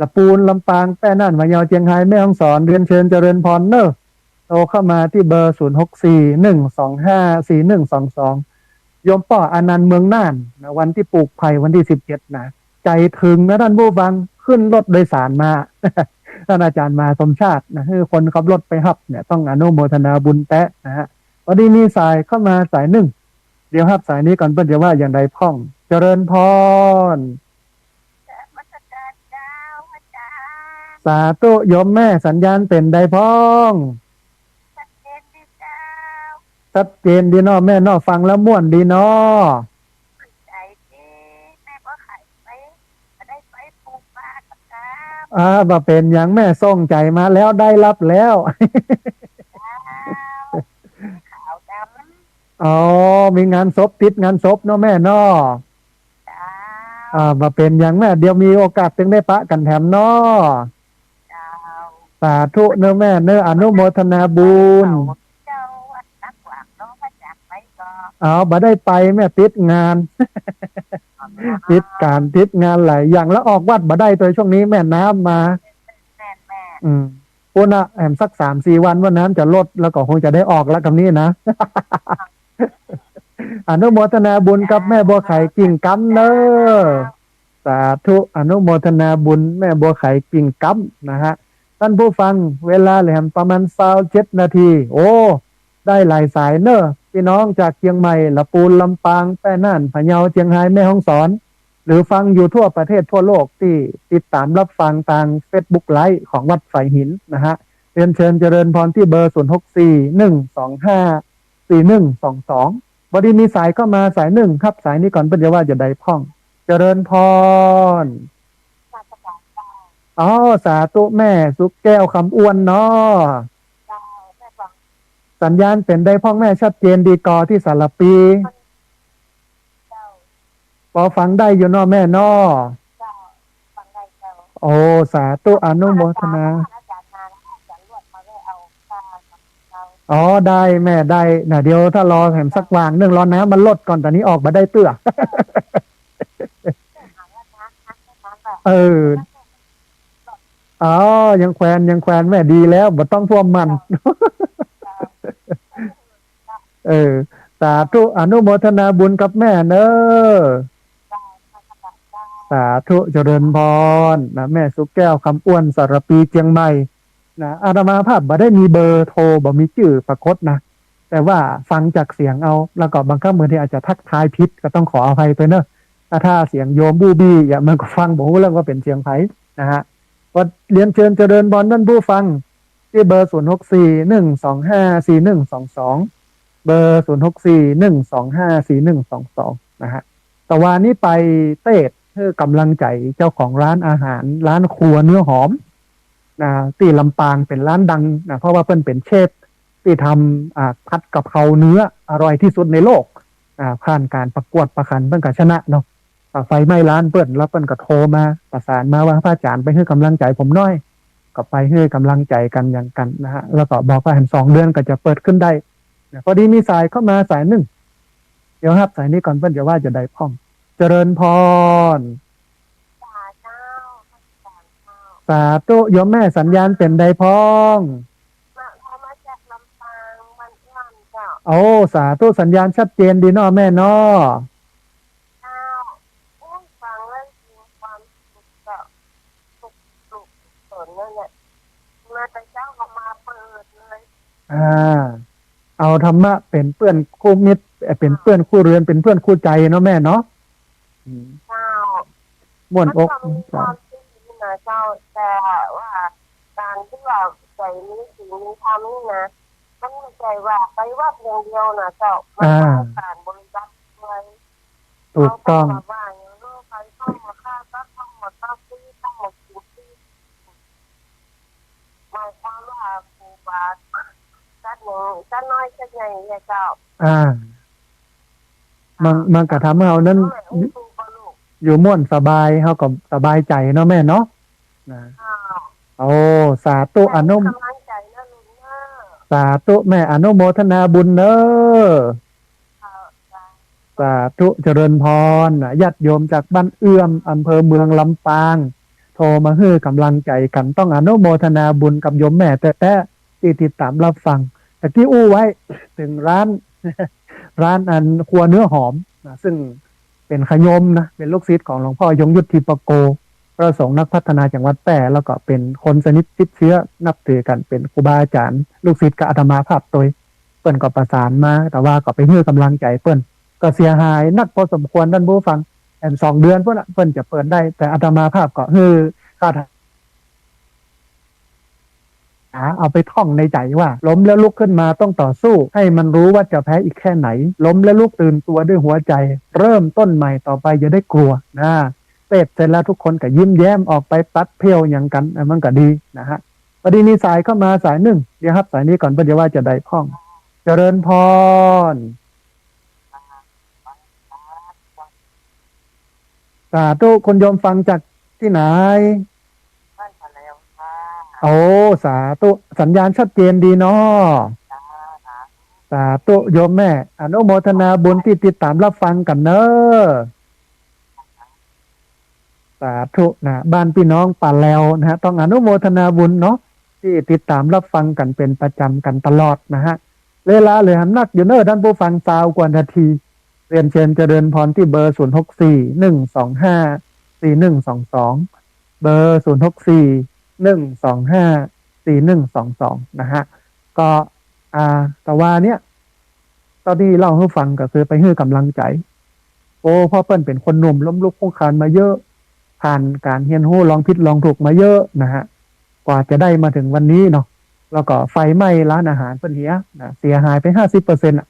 ละปูน ลำปาง แป้น่าน พะเยา เจียงฮาย แม่ฮ่องสอน เรียนเชิญเจริญพรเน้อ โทรเข้ามาตี้เบอร์ ศูนย์หกสี่ หนึ่งสองห้า สี่หนึ่งสองสอง โยมป้ออานันต์ เมืองน่านนะ วันตี้ปลูกไผ่ วันตี้สิบเจ็ดนะ ใจ๋เถิงนะต้านผู้ฟัง ขึ้นรถโดยสารมา ต้านอาจ๋ารย์มหาสมชาตินะ หื้อคนขับรถไปฮับเนี่ย ต้องอนุโมทนาบุญแต๊นะฮะ พอดีมีสายเข้ามาสายนึ่ง เดี๋ยวฮับสายนี้ก่อน เปิ้นจะว่าอย่างใดพ่อง เจริญพร นมัสก๋านเจ้าอาจ๋ารย์ สาธุ โยมแม่ สัญญาณเป๋นใดพ่อง ชัดเจนดีเจ้า ชัดเจนดีเนาะแม่เนาะ ฟังแล้วม่วนดีเนาะ ใจ๋ดี แม่บ่ใค่ไป บ่ได้ไปปูป่าสักกำ อ่า บ่เป๋นหยังแม่ ส่งใจ๋มาแล้ว ได้ฮับแล้ว เจ้า สีขาวดำ อ๋อ มีงานศพ ติดงานศพเนาะแม่เนาะ เจ้า อ่า บ่เป๋นหยังแม่ เดี๋ยวมีโอกาสตึงได้ปะกั๋นแถมเนาะ เจ้า สาธุเน้อแม่เน้อ อนุโมทนาบุญ เจ้า วัดนักหวังเนาะ มาจากไหนก็ อ๋อ บ่ได้ไปแม่ ติดงาน อ๋อ ติดก๋าน ติดงานหลายอย่าง แล้วออกวัดบ่ได้ตวย ช่วงนี้แม่น้ำมา แม่น แม่น อืม ปู้นน่ะ แหมสักสามสี่วันว่าน้ำจะลด แล้วก็คงจะได้ออกแล้วกำนี้นะ อนุโมทนาบุญกับแม่บัวไข่กิ่งก๊ำเน้อ สาธุ อนุโมทนาบุญแม่บัวไข่กิ่งก๊ำนะฮะ ต้านผู้ฟัง เวลาแหมประมาณซาวเจ็ดนาที โอ้ ได้หลายสายเน้อ ปี้น้องจากเจียงใหม่ ละปูน ลำปาง แป้น่าน พะเยา เจียงฮาย แม่ฮ่องสอน หรือฟังอยู่ทั่วประเทศทั่วโลกตี้ติดต๋ามฮับฟังตางเฟซบุ๊กไลฟ์ของวัดสายหินนะฮะ เรียนเชิญเจริญพรตี้เบอร์ ศูนย์หกสี่ หนึ่งสองห้า สี่หนึ่งสองสอง พอดีมีสายเข้ามาสายนึ่ง ฮับสายนี้ก่อน เปิ้นจะว่าจะใดพ่อง เจริญพร นมัสก๋านเจ้า อ๋อ สาธุแม่ สุขแก้ว คำอ้วนเนาะ เจ้า แม่ฟัง สัญญาณเป๋นใดพ่องแม่ ชัดเจนดีก่อตี้สารภี เจ้า ปอฟังได้อยู่เนาะแม่เนาะ เจ้า ฟังได้เจ้า โอ้ สาธุ อนุโมทนา อาจ๋ารย์มาแล้ว อาจ๋ารย์ลวดมาเลย เอาผ้ามาเอา อ๋อ ได้แม่ ได้นะ เดี๋ยวถ้ารอแหมสักวางนึ่ง รอน้ำมันลดก่อน ต๋อนนี้ออกบ่ได้เตื้อ เออ อ๋อ ยังแควน ยังแควนแม่ ดีแล้ว บ่ต้องพ่วมมัน เจ้า เออ สาธุ อนุโมทนาบุญกับแม่เน้อ สาธุ เจริญพรนะ แม่สุขแก้ว คำอ้วน สารภี เจียงใหม่นะ อาตมาภาพบ่ได้มีเบอร์โทร บ่มีจื้อปรากฏนะ แต่ว่าฟังจากเสียงเอา แล้วก็บางครั้งบางทีอาจจะทักทายผิด ก็ต้องขออภัยไปเนอะ ถ้า ถ้าเสียงโยมบู้บี้อย่าง มันก็ฟังบ่ฮู้เรื่องว่าเป๋นเสียงใผนะฮะ ก็เรียนเชิญเจริญพรต้านผู้ฟัง ตี้เบอร์ ศูนย์หกสี่ หนึ่งสองห้า สี่หนึ่งสองสอง เบอร์ ศูนย์หกสี่ หนึ่งสองห้า สี่หนึ่งสองสอง นะฮะ ตะวานี้ไปเตสน์หื้อกำลังใจ๋เจ้าของร้านอาหาร ร้านครัวเนื้อหอมนะ ตี้ลำปางเป๋นร้านดังนะ เพราะว่าเปิ้นเป๋นเชฟตี้ทำ อ่า ผัดกะเพราเนื้ออร่อยที่สุดในโลก อ่า ผ่านก๋านประกวดประขันเปิ้นก็ชนะเนาะ อ่า ไฟไหม้ร้านเปิ้น แล้วเปิ้นก็โทรมาประสานมาว่า พระอาจ๋ารย์ไปหื้อกำลังใจ๋ผมหน้อย ก็ไปหื้อกำลังใจ๋กั๋นอย่างกั๋นนะฮะ แล้วก็บอกว่าแหมสองเดือนก็จะเปิดขึ้นได้นะ พอดีมีสายเข้ามาสายนึ่ง เดี๋ยวฮับสายนี้ก่อน เปิ้นจะว่าจะใดพ่อง เจริญพร สาธุ โยมแม่ สัญญาณเป๋นใดพ่อง มา มาจากลำปาง บ้านอ้วนเจ้า โอ้ สาธุ สัญญาณชัดเจนดีเนาะแม่เนาะ เจ้า โอ้ย ฟังแล้วมีความสุขเจ้า สุข สุขสนนั่นแหละ มาแต่เจ๊าก็มาเปิดเลย อ่า เอาธรรมะเป๋นเปื้อนคู่มิตร เอ่อ เป๋นเปื้อนคู่เรือน เป๋นเปื้อนคู่ใจ๋เนาะแม่เนาะ อืม เจ้า ม่วนอก มันก็มีความจริงนะเจ้า แต่ว่าก๋านตี้ว่าใจ๋มีศีลมีธรรมนี่นะ มันบ่ใจ้ว่าไปวัดอย่างเดียวนะเจ้า มัน อ่า ต้องก๋านบริจาคด้วย ถูกต้อง เอาเข้ามาว่าอย่างนี้ ไปเข้ามาฆ่าสัตว์ เข้ามาฆ่าฟรี เข้ามากิ๋นฟรี หมายความว่าครูบาสัตว์หนึ่ง สัตว์น้อยสัตว์ใหญ่เนี่ยเจ้า อ่า มัน มันก็ทำให้เฮานั้น เออ อยู่ม่วนสบาย เฮาก็สบายใจ๋เนาะแม่เนาะ นะ อ้าว โอ้ สาธุ อนุ กำลังใจ๋นะลูกเนาะ สาธุแม่ อนุโมทนาบุญเนาะ ค่ะ สาธุ เจริญพร นะ ญาติโยมจากบ้านเอื้อม อำเภอเมืองลำปาง โทรมาหื้อกำลังใจ๋กั๋น ต้องอนุโมทนาบุญกับโยมแม่แต๊ๆ ตี้ติดต๋ามรับฟัง ตะกี้อู้ไว้ เถิงร้าน ร้านอันครัวเนื้อหอมนะ ซึ่งเป๋นขะโยมนะ เป๋นลูกศิษย์ของหลวงพ่อยงยุทธ ทิปโก พระสงฆ์นักพัฒนาจังหวัดแป้ แล้วก็เป๋นคนสนิทชิดเชื้อนับถือกั๋น เป๋นครูบาอาจ๋ารย์ ลูกศิษย์กับอาตมาภาพตวย เปิ้นก็ประสานมา แต่ว่าก็ไปหื้อกำลังใจ๋เปิ้น ก็เสียหายนักพอสมควรต้านผู้ฟัง แอ่นสองเดือนปู้นน่ะ เปิ้นจะเปิดได้ แต่อาตมาภาพก็หื้อคาถา หาเอาไปท่องในใจ๋ว่า ล้มแล้วลุกขึ้นมาต้องต่อสู้ ให้มันรู้ว่าจะแพ้อีกแค่ไหน ล้มแล้วลุกตื่นตัวด้วยหัวใจ เริ่มต้นใหม่ต่อไปอย่าได้กลัว นะ เสพเสร็จแล้วทุกคนก็ยิ้มแย้มออกไปปั๊ดเผ้วหยังกั๋น เออ มันก็ดีนะฮะ พอดีมีสายเข้ามาสายนึ่ง เดี๋ยวฮับสายนี้ก่อน เปิ้นจะว่าจะใดพ่อง เจริญพร สาธุ คุณโยมฟังจากตี้ไหน บ้านผาแลวค่ะ โอ้ สาธุ สัญญาณชัดเจนดีเนาะ จ้า สาธุ สาธุ โยมแม่ อนุโมทนาบุญตี้ติดต๋ามรับฟังกั๋นเนาะ สาธุนะ บ้านปี้น้องผาแลวนะฮะ ต้องอนุโมทนาบุญเนาะ ตี้ติดต๋ามรับฟังกั๋นเป๋นประจ๋ำกั๋นตลอดนะฮะ เวลาเหลือหำนักอยู่เนาะ ต้านผู้ฟัง ซาวกว่านาที เรียนเชิญเจริญพรตี้เบอร์ ศูนย์หกสี่ หนึ่งสองห้า สี่หนึ่งสองสอง เบอร์ ศูนย์หกสี่ หนึ่งสองห้า สี่หนึ่งสองสอง นะฮะ ก็ อ่า แต่ว่าเนี่ย ต๋อนนี้เล่าหื้อฟังก็คือไปหื้อกำลังใจ๋ โอ้ เพราะเปิ้นเป๋นคนหนุ่มล้มลุกคลุกคลานมาเยอะ ผ่านก๋านเฮียนฮู้ลองผิดลองถูกมาเยอะนะฮะ กว่าจะได้มาเถิงวันนี้เนาะ แล้วก็ไฟไหม้ร้านอาหารเปิ้นเหียนะ เสียหายไปห้าสิบเปอร์เซ็นต์อะ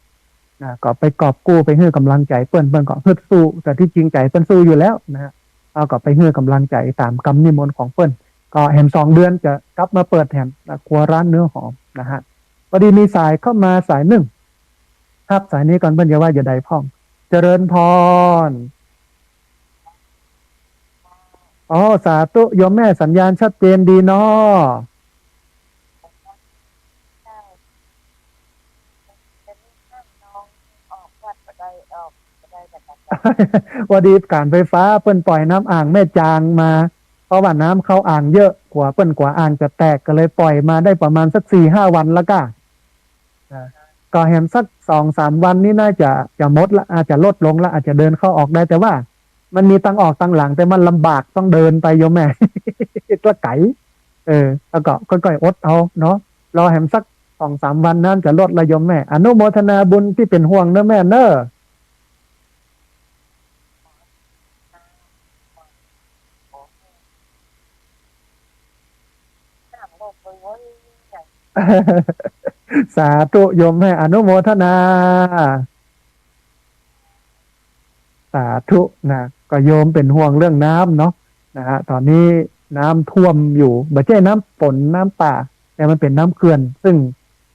นะ ก็ไปกอบกู้ไปหื้อกำลังใจ๋เปิ้น เปิ้นก็ฮึดสู้ แต่ตี้จริงใจ๋เปิ้นสู้อยู่แล้วนะฮะ เฮาก็ไปหื้อกำลังใจ๋ต๋ามกำนิมนต์ของเปิ้น ก็แหมสองเดือนจะกลับมาเปิดแหมนะ ครัวร้านเนื้อหอมนะฮะ พอดีมีสายเข้ามาสายนึ่ง ฮับสายนี้ก่อน เปิ้นจะว่าจะใดพ่อง เจริญพร อ๋อ สาธุ โยมแม่ สัญญาณชัดเจนดีเนาะ พอดีก๋านไฟฟ้าเปิ้นปล่อยน้ำอ่างแม่จางมา เพราะว่าน้ำเข้าอ่างเยอะ กั๋ว เปิ้นกั๋วอ่างจะแตก ก็เลยปล่อยมาได้ประมาณสักสี่ห้าวันแล้วก้า นะ ก็แหมสักสองสามวันนี้น่าจะ จะหมดละ อาจจะลดลงละ อาจจะเดินเข้าออกได้ แต่ว่ามันมีตังออกตังหลัง แต่มันลำบาก ต้องเดินไปโยมแม่ ก็ไก๋ เออ แล้วก็ค่อยๆอดเอาเนาะ รอแหมสักสองสามวันน้ำจะลดละโยมแม่ อนุโมทนาบุญตี้เป๋นห่วงเนาะแม่เนาะ สาธุโยมแม่ อนุโมทนา สาธุนะ ก็โยมเป๋นห่วงเรื่องน้ำเนาะ นะฮะ ต๋อนนี้น้ำท่วมอยู่ บ่ใจ้น้ำฝนน้ำป่า แต่มันเป๋นน้ำเขื่อน ซึ่ง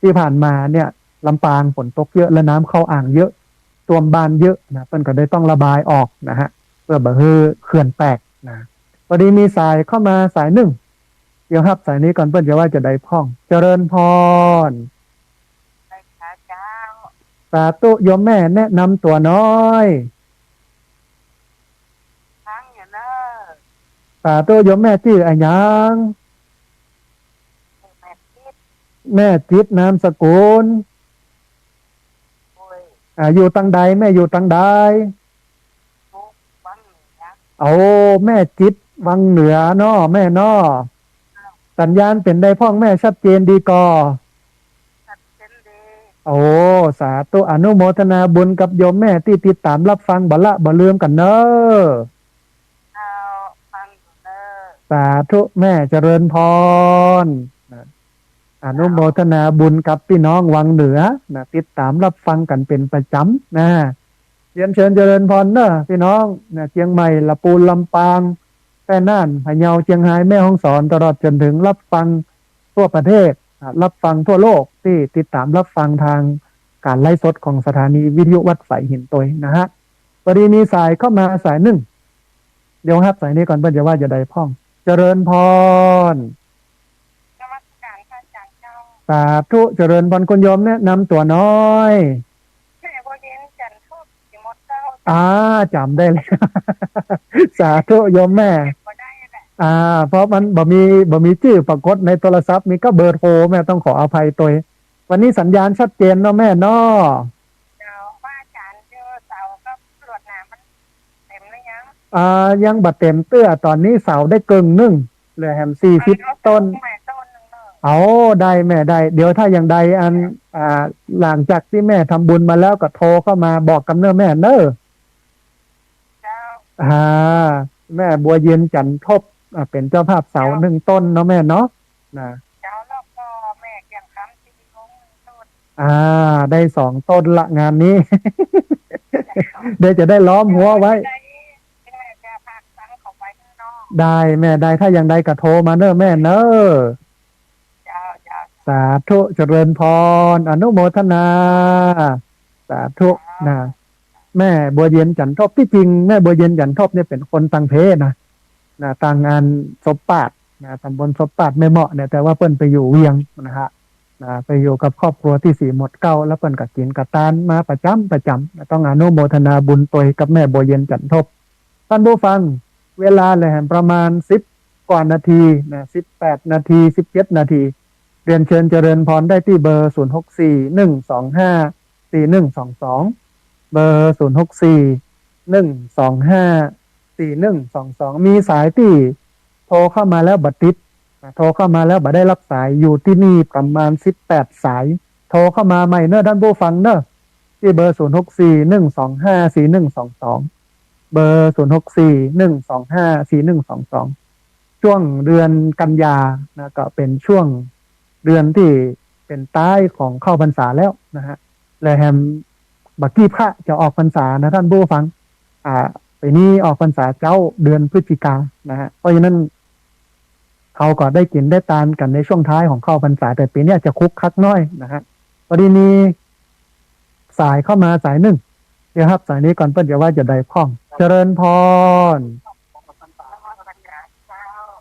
ตี้ผ่านมาเนี่ย ลำปางฝนตกเยอะ และน้ำเข้าอ่างเยอะ ท่วมบ้านเยอะนะ เปิ้นก็เลยต้องระบายออกนะฮะ เพื่อบ่หื้อเขื่อนแตกนะ พอดีมีสายเข้ามาสายนึ่ง เดี๋ยวฮับสายนี้ก่อน เปิ้นจะว่าจะใดพ่อง เจริญพร ไปค่ะเจ้า สาธุ โยมแม่แนะนำตั๋วหน้อย ฟังอยู่เนาะ สาธุ โยมแม่จื้ออะหยัง แม่จิต แม่จิต นามสกุล อ่า อยู่ตังใด แม่อยู่ตังใด วังเหนือ โอ้ แม่จิต วังเหนือเนาะ แม่เนาะ เจ้า สัญญาณเป๋นใดพ่องแม่ ชัดเจนดีก่อ ชัดเจนดี โอ้ สาธุ อนุโมทนาบุญกับโยมแม่ตี้ติดต๋ามฮับฟังบ่ละบ่ลืมกั๋นเน่อ เจ้า ฟังอยู่เน่อ สาธุแม่ เจริญพร นะ อนุโมทนาบุญกับปี้น้องวังเหนือนะ ติดต๋ามฮับฟังกั๋นเป๋นประจ๋ำนะ เรียนเชิญเจริญพรเน่อปี้น้องนะ เจียงใหม่ ละปูน ลำปาง แป้น่าน พะเยา เจียงฮาย แม่ฮ่องสอน ตลอดจ๋นเถิงฮับฟังทั่วประเทศนะ ฮับฟังทั่วโลกตี้ติดต๋ามฮับฟังตางก๋านไลฟ์สดของสถานีวิทยุวัดฝายหินตวยนะฮะ ปอดีมีสายเข้ามาสายนึ่ง เดี๋ยวฮับสายนี้ก่อน เปิ้นจะว่าจะใดพ่อง เจริญพร นมัสก๋านพระอาจ๋ารย์เจ้า สาธุ เจริญพร คุณโยมแนะนำตั๋วหน้อย แม่บัวเย็น จันทร์ทบ สีหมดเกล้า อ่า จ๋ำได้แล้ว สาธุโยมแม่ บ่ได้แหละ อ่า เพราะมันบ่มี บ่มีจื้อปรากฏในโทรศัพท์ มีก็เบอร์โทร แม่ต้องขออภัยตวย วันนี้สัญญาณชัดเจนเนาะแม่เนาะ เจ้า พระอาจ๋ารย์ เจอเสากับลวดหนามมันเต๋มหรือยัง อ่า ยังบ่เต๋มเตื้อ ต๋อนนี้เสาได้เกิ่งนึ่ง เหลือแหมสี่สิบ เอา ต้น เอาต้นนึ่งเนาะ เอา ได้แม่ได้ เดี๋ยวถ้าอย่างใดอัน อ่า หลังจากตี้แม่ทำบุญมาแล้วก็โทรเข้ามาบอกกำเน่อแม่เน่อ เจ้า อ่า แม่บัวเย็น จันทบ อ่า เป๋นเจ้าภาพเสา เจ้า นึ่งต้นเนาะแม่เนาะ นะ เจ้า แล้วก็แม่เกียงคำ สี่องค์ นึ่งต้น อ่า ได้สองต้นละงานนี้ เดี๋ยวจะได้ล้อมฮั้วไว้ แม่จะฝากตังค์เขาไปข้างนอก ได้แม่ได้ ถ้าอย่างใดก็โทรมาเน่อแม่เน่อ เจ้า เจ้า สาธุ เจริญพร อนุโมทนา สาธุ เจ้า นะ แม่บัวเย็น จันทบ ตี้จริงแม่บัวเย็น จันทบ เนี่ยเป๋นคนตังเพนะ นะ ตางอันศพปาดนะ ต๋ำบลศพปาดแม่เมาะเนี่ย แต่ว่าเปิ้นไปอยู่เวียงนะฮะ นะ ไปอยู่กับครอบครัวตี้สีหมดเกล้า แล้วเปิ้นก็กิ๋นก็ตานมาประจ๋ำประจ๋ำนะ ต้องอนุโมทนาบุญตวยกับแม่บัวเย็น จันทบ ท่านผู้ฟัง เวลาเหลือแหมประมาณสิบกว่านาทีนะ สิบแปดนาที สิบเจ็ดนาที เรียนเชิญเจริญพรได้ตี้เบอร์ ศูนย์หกสี่ หนึ่งสองห้า สี่หนึ่งสองสอง เบอร์ ศูนย์หกสี่ หนึ่งสองห้า สี่หนึ่งสองสอง มีสายตี้โทรเข้ามาแล้วบ่ติดนะ โทรเข้ามาแล้วบ่ได้ฮับสาย อยู่ตี้นี่ประมาณสิบแปดสาย โทรเข้ามาใหม่เน่อท่านผู้ฟังเน่อ ตี้เบอร์ ศูนย์หกสี่ หนึ่งสองห้า สี่หนึ่งสองสอง เบอร์ ศูนย์หกสี่ หนึ่งสองห้า สี่หนึ่งสองสอง ช่วงเดือนกันยานะ ก็เป๋นช่วงเดือนตี้เป๋นต๊ายของเข้าพรรษาแล้วนะฮะ และแหมบ่ากี้พระจะออกพรรษานะท่านผู้ฟัง อ่า ปี๋นี้ออกพรรษาเจ๊าเดือนพฤศจิกานะฮะ เพราะฉะนั้น เขาก็ได้กิ๋นได้ตานกั๋นในช่วงท้ายของเข้าพรรษา แต่ปี๋เนี้ยจะคึกคักหน้อยนะฮะ ปอดีมีสายเข้ามาสายนึ่ง เดี๋ยวฮับสายนี้ก่อน เปิ้นจะว่าจะใดพ่อง เจริญพร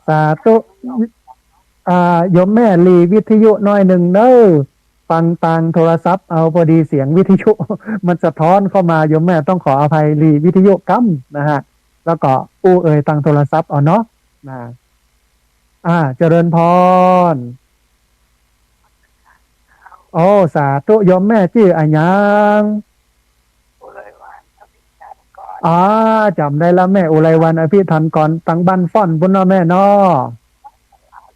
สาธุ อ่า โยมแม่หลีวิทยุหน้อยนึ่งเน่อ ฟังตางโทรศัพท์เอา ปอดีเสียงวิทยุมันสะท้อนเข้ามา โยมแม่ต้องขออภัย หลีวิทยุกำนะฮะ แล้วก็อู้เอ่ยตางโทรศัพท์เอาเนาะ นะ อ่า เจริญพร โอ้ สาธุ โยมแม่จื้ออะหยัง อุไรวัน อภิธานกร อ่า จ๋ำได้แล้วแม่ อุไรวัน อภิธานกร ตางบ้านฟ้อนปู๊นเนาะแม่เนาะ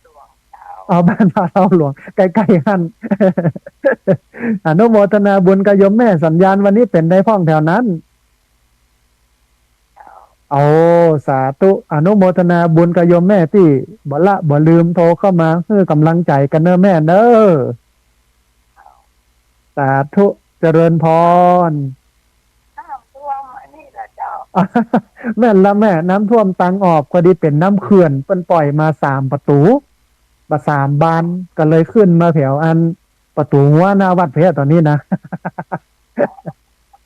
หลวงเจ้า เอา บ้านพระเล้าหลวง ใก้ๆ หั้น อนุโมทนาบุญกับโยมแม่ สัญญาณวันนี้เป๋นใดพ่องแถวนั้น โอ้ สาธุ อนุโมทนาบุญกับโยมแม่ตี้บ่ละบ่ลืมโทรเข้ามาหื้อกำลังใจ๋กั๋นเน่อแม่เน่อ สาธุ เจริญพร น้ำท่วมอันนี้ละเจ้า แม่นละแม่ น้ำท่วมตางออก พอดีเป๋นน้ำเขื่อน เปิ้นปล่อยมาสามประตู๋ บ่าสามบาน ก็เลยขึ้นมาแถวอันประตู๋หัวหน้าวัดแพ้ต๋อนนี้นะ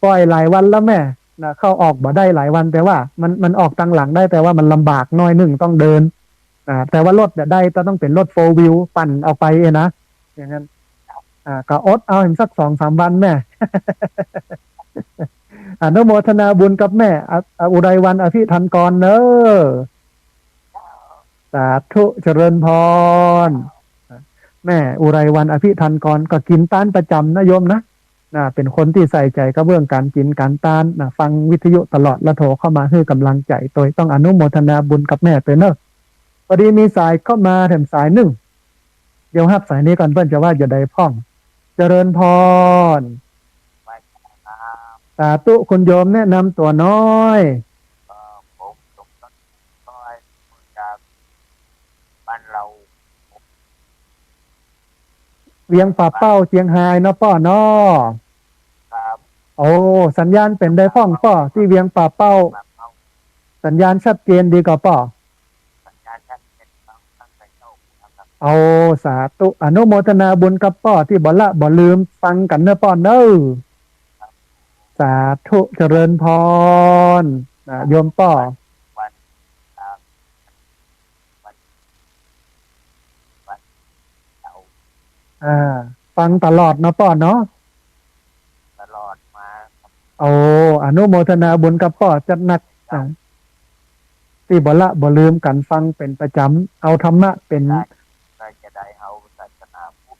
ปล่อยหลายวันแล้วแม่ นะ เข้าออกบ่ได้หลายวัน แต่ว่ามัน มันออกตางหลังได้ แต่ว่ามันลำบากหน้อยนึ่ง ต้องเดิน อ่า แต่ว่ารถเนี่ยได้ ต้องเป๋นรถโฟร์วิวปั่นออกไปเองนะ อย่างนั้น อ่า ก็อดเอาแหมสักสองสามวันแม่ อนุโมทนาบุญกับแม่ อ่ะ อ่ะ อุไรวัน อภิธานกรเน่อ สาธุ เจริญพร แม่อุไรวัน อภิธานกร ก็กิ๋นตานประจ๋ำนะโยมนะ นะ เป๋นคนตี้ใส่ใจ๋กับเรื่องก๋านกิ๋นก๋านตานนะ ฟังวิทยุตลอด แล้วโทรเข้ามาหื้อกำลังใจ๋ตวย ต้องอนุโมทนาบุญกับแม่ตวยเน่อ ปอดีมีสายเข้ามาแถมสายนึ่ง เดี๋ยวฮับสายนี้ก่อน เปิ้นจะว่าจะใดพ่อง เจริญพร ไหว้พระครับ สาธุ คุณโยมแนะนำตั๋วหน้อย ก็ผมสมยศ น้อย จากบ้านเรา เวียงป่าเป้า เจียงฮายเนาะป้อเนาะ ครับ โอ้ สัญญาณเป๋นใดพ่องป้อ ที่เวียงป่าเป้า ป่าเป้า สัญญาณชัดเจนดีก่อป้อ สัญญาณชัดเจนครับ ตั้งแต่เช้าครับ โอ้ สาธุ อนุโมทนาบุญกับป้อ ตี้บ่ละบ่ลืมฟังกั๋นเน่อป้อเน่อ ครับ สาธุ เจริญพร นะ โยมป้อ วัน ครับ วัน วันเสาร์ อ่า ฟังตลอดเนาะป้อเนาะ ตลอดมาครับ โอ้ อนุโมทนาบุญกับป้อจัดหนัก ครับ อ่า ตี้บ่ละบ่ลืมกั๋นฟังเป๋นประจ๋ำ เอาธรรมะเป๋น ได้ ก็จะได้เอาศาสนาพุทธ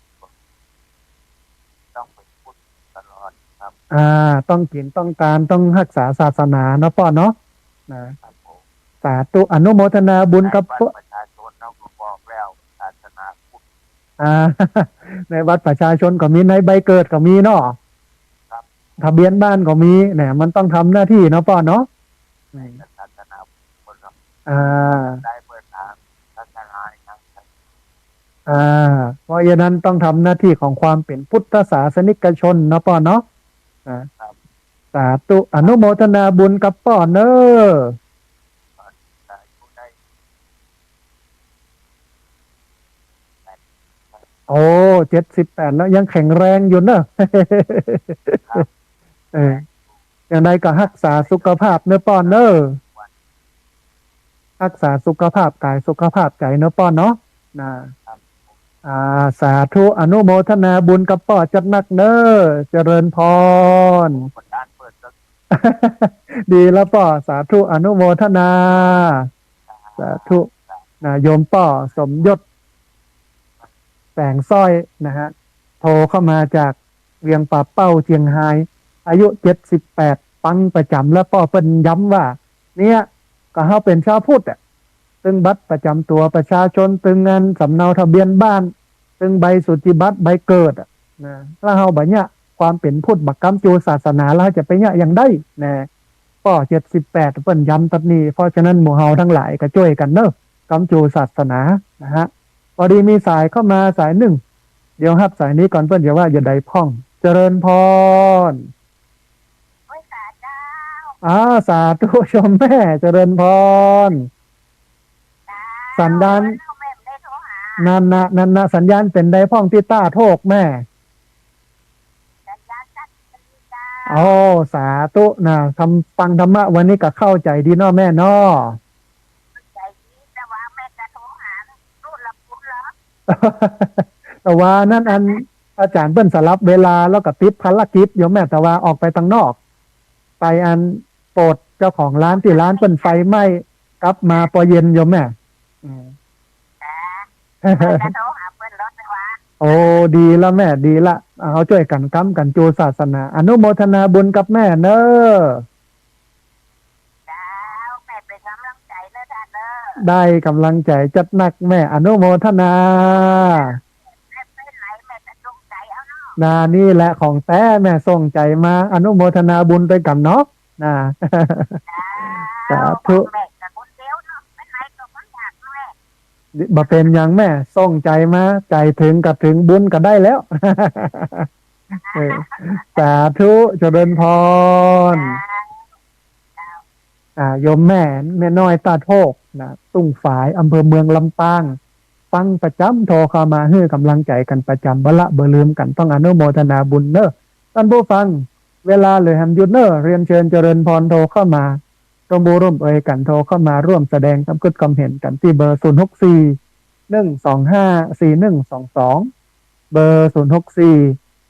ต้องเป็นพุทธตลอดครับ อ่า ต้องกิ๋นต้องตาน ต้องฮักษาศาสนาเนาะป้อเนาะ นะ ครับผม สาธุ อนุโมทนาบุญกับ ในบัตรประชาชนเราก็บอกแล้ว ศาสนาพุทธ อ่า ในบัตรประชาชนก็มี ในใบเกิดก็มีเนาะ ครับ ทะเบียนบ้านก็มี เนี่ย มันต้องทำหน้าที่เนาะป้อเนาะ ในศาสนาพุทธครับ อ่า ได้เปิดทางศาสนาในทาง อ่า เพราะฉะนั้นต้องทำหน้าที่ของความเป๋นพุทธศาสนิกชนเนาะป้อเนาะ อ่า ครับ สาธุ อนุโมทนาบุญกับป้อเน่อ สาธุ ได้ โอ้ เจ็ดสิบแปดแล้ว ยังแข็งแรงอยู่เน่อ ครับ เออ อย่างใดก็ฮักษาสุขภาพเน่อป้อเน่อ ฮักษาสุขภาพก๋ายสุขภาพใจ๋เน่อป้อเนาะ นะ ครับ อ่า สาธุ อนุโมทนาบุญกับป้อจัดหนักเน่อ เจริญพร โอ้ เปิดร้านเปิดแล้ว ดีแล้วป้อ สาธุ อนุโมทนา สาธุ นะ โยมป้อสมยศ แสงสร้อยนะฮะ โทรเข้ามาจากเวียงป่าเป้า เจียงฮาย อายุเจ็ดสิบแปด ฟังประจ๋ำ แล้วป้อเปิ้นย้ำว่า เนี่ย ก็เฮาเป๋นชาวพุทธอะ ตึงบัตรประจ๋ำตั๋วประชาชน ตึงอันสำเนาทะเบียนบ้าน ตึงใบสูติบัตร ใบเกิดอะ นะ ถ้าเฮาบ่เยียะความเป๋นพุทธ บ่กำจูศาสนา แล้วเฮาจะไปเยียะอย่างใด นะ ป้อเจ็ดสิบแปด เปิ้นย้ำตั๊ดนี้ เพราะฉะนั้นหมู่เฮาตังหลายก็จ้วยกั๋นเน่อ กำจูศาสนานะฮะ พอดีมีสายเข้ามาสายนึ่ง เดี๋ยวฮับสายนี้ก่อน เปิ้นจะว่าจะใดพ่อง เจริญพร โอ้ย สาเจ้า อ่า สาธุ โยมแม่ เจริญพร เจ้า สัญญาณ แม่ได้โทรหา นั่นนะ นั่นนะ สัญญาณเป๋นใดพ่องตี้ต้าโทกแม่ สัญญาณชัดเจนดีเจ้า โอ้ สาธุนะ ทำ ฟังธรรมะวันนี้ก็เข้าใจ๋ดีเนาะแม่เนาะ เข้าใจ๋ดี แต่ว่าแม่จะโทรหาลูกละคุณเหรอ แต่ว่านั้นอัน อาจ๋ารย์เปิ้นสลับเวลา แล้วก็ติดภารกิจโยมแม่ แต่ว่าออกไปตังนอก ไปอันโปรดเจ้าของร้าน ตี้ร้านเปิ้นไฟไหม้ กลับมาปอเย็นโยมแม่ อืม จ้า จะโทรหาเปิ้นลอดนะวะ โอ้ ดีละแม่ ดีละ เฮาจ้วยกั๋นกำกั๋นจูศาสนา อนุโมทนาบุญกับแม่เน่อ เจ้า แม่เป๋นก๋ำลังใจ๋เน่อเจ้าเน่อ ได้ก๋ำลังใจ๋จัดหนักแม่ อนุโมทนา แม่ไปไหนแม่จะส่งใจ๋เอาเนาะ นา นี่แหละของแต๊แม่ ส่งใจ๋มา อนุโมทนาบุญตวยกั๋นเนาะ นะ เจ้า สาธุ แม่กับคนเดียวเนาะ ไปไหนก็คนอยากแม่ บ่เป๋นหยังแม่ ส่งใจ๋มา ใจ๋เถิงก็เถิง บุญก็ได้แล้ว เออ สาธุ เจริญพร เจ้า อ่า โยมแม่ แม่น้อยต้าโทกนะ ตุ้งฝาย อำเภอเมืองลำปาง ฟังประจ๋ำ โทรเข้ามาหื้อก๋ำลังใจ๋กั๋นประจ๋ำ บ่ละบ่ลืมกั๋น ต้องอนุโมทนาบุญเน่อ ต้านผู้ฟัง เวลาเหลือแหมอยู่เน่อ เรียนเชิญเจริญพรโทรเข้ามา ร่วมอู้ร่วมเอยกั๋น โทรเข้ามาร่วมแสดงความกึ๊ดความเห็นกั๋น ตี้เบอร์ ศูนย์หกสี่ หนึ่งสองห้า สี่หนึ่งสองสอง เบอร์ ศูนย์หกสี่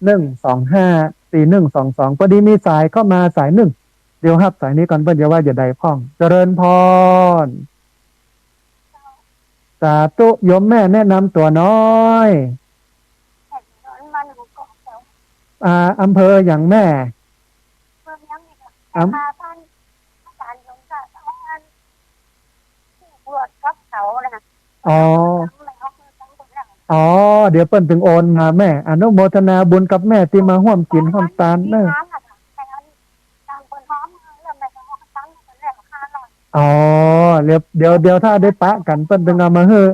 หนึ่งสองห้า สี่หนึ่งสองสอง พอดีมีสายเข้ามาสายนึ่ง เดี๋ยวฮับสายนี้ก่อน เปิ้นจะว่าจะใดพ่อง เจริญพร สาธุ โยมแม่แนะนำตั๋วหน้อย อ่า อำเภอหยังแม่ อำ บวชกับเขานะ อ๋อ อ๋อ เดี๋ยวเปิ้นตึงโอนมาแม่ อนุโมทนาบุญกับแม่ตี้มาฮ่วมกิ๋นฮ่วมตานเน่อ อ๋อ เดี๋ยว เดี๋ยว เดี๋ยวถ้าได้ปะกั๋นเปิ้นตึงเอามาหื้อ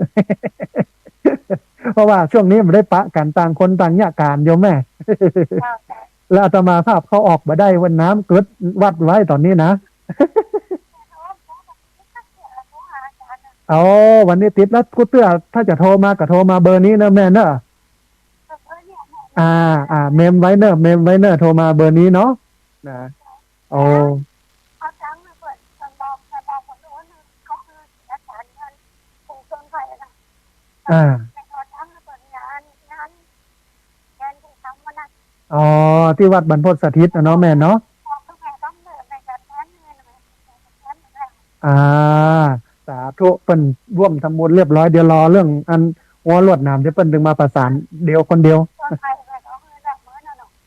เพราะว่าช่วงนี้บ่ได้ปะกั๋น ต่างคนต่างเยียะก๋านโยมแม่ แล้วอาตมาภาพเข้าออกบ่ได้ วันน้ำเกิดวัดไว้ต๋อนนี้นะ อ๋อ วันนี้ติดแล้วกู้เตื้อ ถ้าจะโทรมาก็โทรมาเบอร์นี้เน่อแม่เน่อ อ่า อ่า เมมไว้เน่อ เมมไว้เน่อ โทรมาเบอร์นี้เนาะ นะ โอ้ อ่า อ๋อ ตี้วัดบรรพตสถิตน่ะเนาะแม่เนาะ อ่า สาธุ เปิ้นฮ่วมทำบุญเรียบร้อย เดี๋ยวรอเรื่องอันหัวลวดหนาม เดี๋ยวเปิ้นตึงมาประสานเดี๋ยวคนเดียว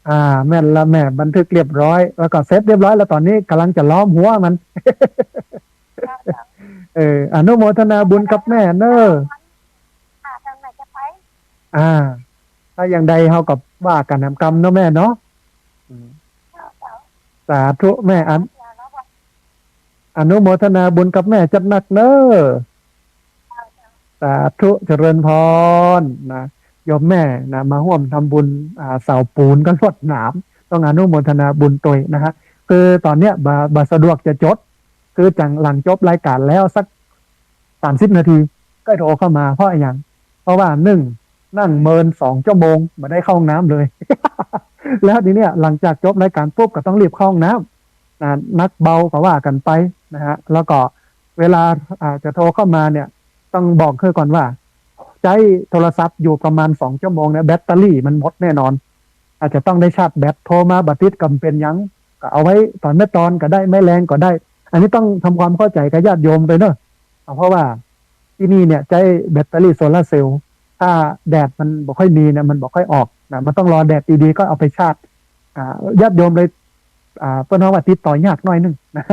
อ่า แม่นละแม่ บันทึกเรียบร้อย แล้วก็เสร็จเรียบร้อย แล้วต๋อนนี้ก่ำลังจะล้อมหัวมัน เออ อนุโมทนาบุญกับแม่เน่อ อ่า ถ้าอย่างใดเฮาก็ว่ากั๋นนำกำเนาะแม่เนาะ อืม สาธุแม่ อัน อนุโมทนาบุญกับแม่จัดหนักเน่อ สาธุ เจริญพรนะ โยมแม่นะ มาฮ่วมทำบุญ อ่า เสาปูนกับลวดหนาม ต้องอนุโมทนาบุญตวยนะฮะ คือต๋อนเนี้ยบ่ บ่สะดวกจะจด คือจังหลังจบรายก๋านแล้วสักสามสิบนาที ก็โทรเข้ามา เพราะอะหยัง เพราะว่านึ่ง นั่งเมินสองชั่วโมง บ่ได้เข้าห้องน้ำเลย แล้วทีเนี้ยหลังจากจบรายก๋านปุ๊บก็ต้องรีบเข้าห้องน้ำนะ หนักเบาก็ว่ากั๋นไปนะฮะ แล้วก็เวลา อ่า จะโทรเข้ามาเนี่ย ต้องบอกหื้อก่อนว่า ใจ๊โทรศัพท์อยู่ประมาณสองชั่วโมงเนี่ย แบตเตอรี่มันหมดแน่นอน อาจจะต้องได้ชาร์จแบต โทรมาบ่ติดก็บ่เป๋นหยัง ก็เอาไว้ต๋อนแม่ตอนก็ได้ แม่แลงก็ได้ อันนี้ต้องทำความเข้าใจ๋กับญาติโยมตวยเน่อ เอา เพราะว่าตี้นี่เนี่ยใจ๊แบตเตอรี่โซลาร์เซลล์ ถ้าแดดมันบ่ค่อยมีเนี่ย มันบ่ค่อยออกนะ มันต้องรอแดดดีๆ ก็เอาไปชาร์จ อ่า ญาติโยมเลย อ่า เปิ้นฮ้องว่าติดต่อยากหน้อยนึ่งนะ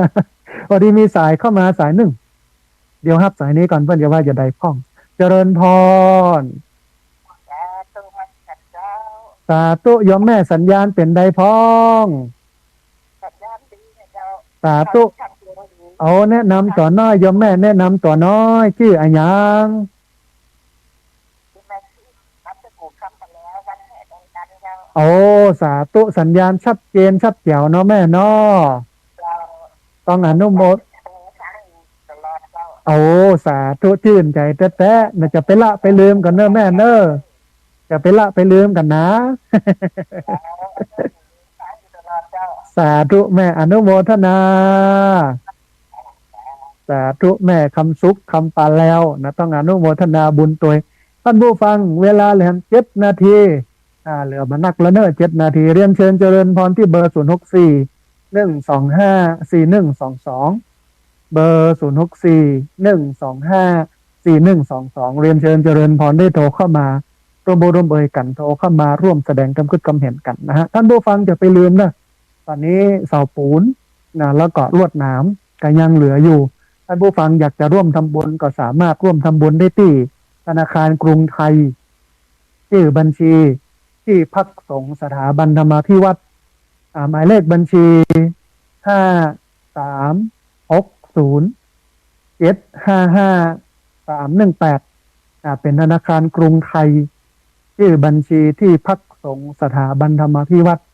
พอดีมีสายเข้ามาสายนึ่ง เดี๋ยวฮับสายนี้ก่อน เปิ้นจะว่าจะใดพ่อง เจริญพร สาธุ โยมแม่สัญญาณเป๋นใดพ่อง สาธุ เอา แนะนำตั๋วหน้อย โยมแม่แนะนำตั๋วหน้อย จื้ออะหยัง โอ้ สาธุ สัญญาณชัดเจนชัดแจ๋วเนาะแม่เนาะ ต้องอนุโมท โอ้ สาธุ จื้นใจ๋แต๊ๆ นะ จะไปละไปลืมกั๋นเน่อแม่เน่อ จะไปละไปลืมกั๋นนะ สาธุแม่ อนุโมทนา สาธุแม่คำสุข คำปาแลวนะ ต้องอนุโมทนาบุญตวย ท่านผู้ฟัง เวลาเหลือเจ็ดนาที อ่า เหลือบ่นักแล้วเน่อ เจ็ดนาที เรียนเชิญเจริญพรตี้เบอร์ ศูนย์หกสี่ หนึ่งสองห้า สี่หนึ่งสองสอง เบอร์ ศูนย์หกสี่ หนึ่งสองห้า สี่หนึ่งสองสอง เรียนเชิญเจริญพรได้โทรเข้ามา ร่วมบุญร่วมเอยกั๋น โทรเข้ามาร่วมแสดงความคิดความเห็นกั๋นนะฮะ ท่านผู้ฟังจะไปลืมเน่อ ต๋อนนี้เสาปูนนะ แล้วก็ลวดหนามก็ยังเหลืออยู่ ท่านผู้ฟังอยากจะร่วมทำบุญก็สามารถร่วมทำบุญได้ตี้ธนาคารกรุงไทย จื้อบัญชี ที่พักสงฆ์สถาบันธรรมาภิวัฒน์ อ่า หมายเลขบัญชี ห้าสามหกศูนย์เจ็ดห้าห้าสามหนึ่งแปด อ่า เป๋นธนาคารกรุงไทย จื้อบัญชีที่พักสงฆ์สถาบันธรรมาภิวัฒน์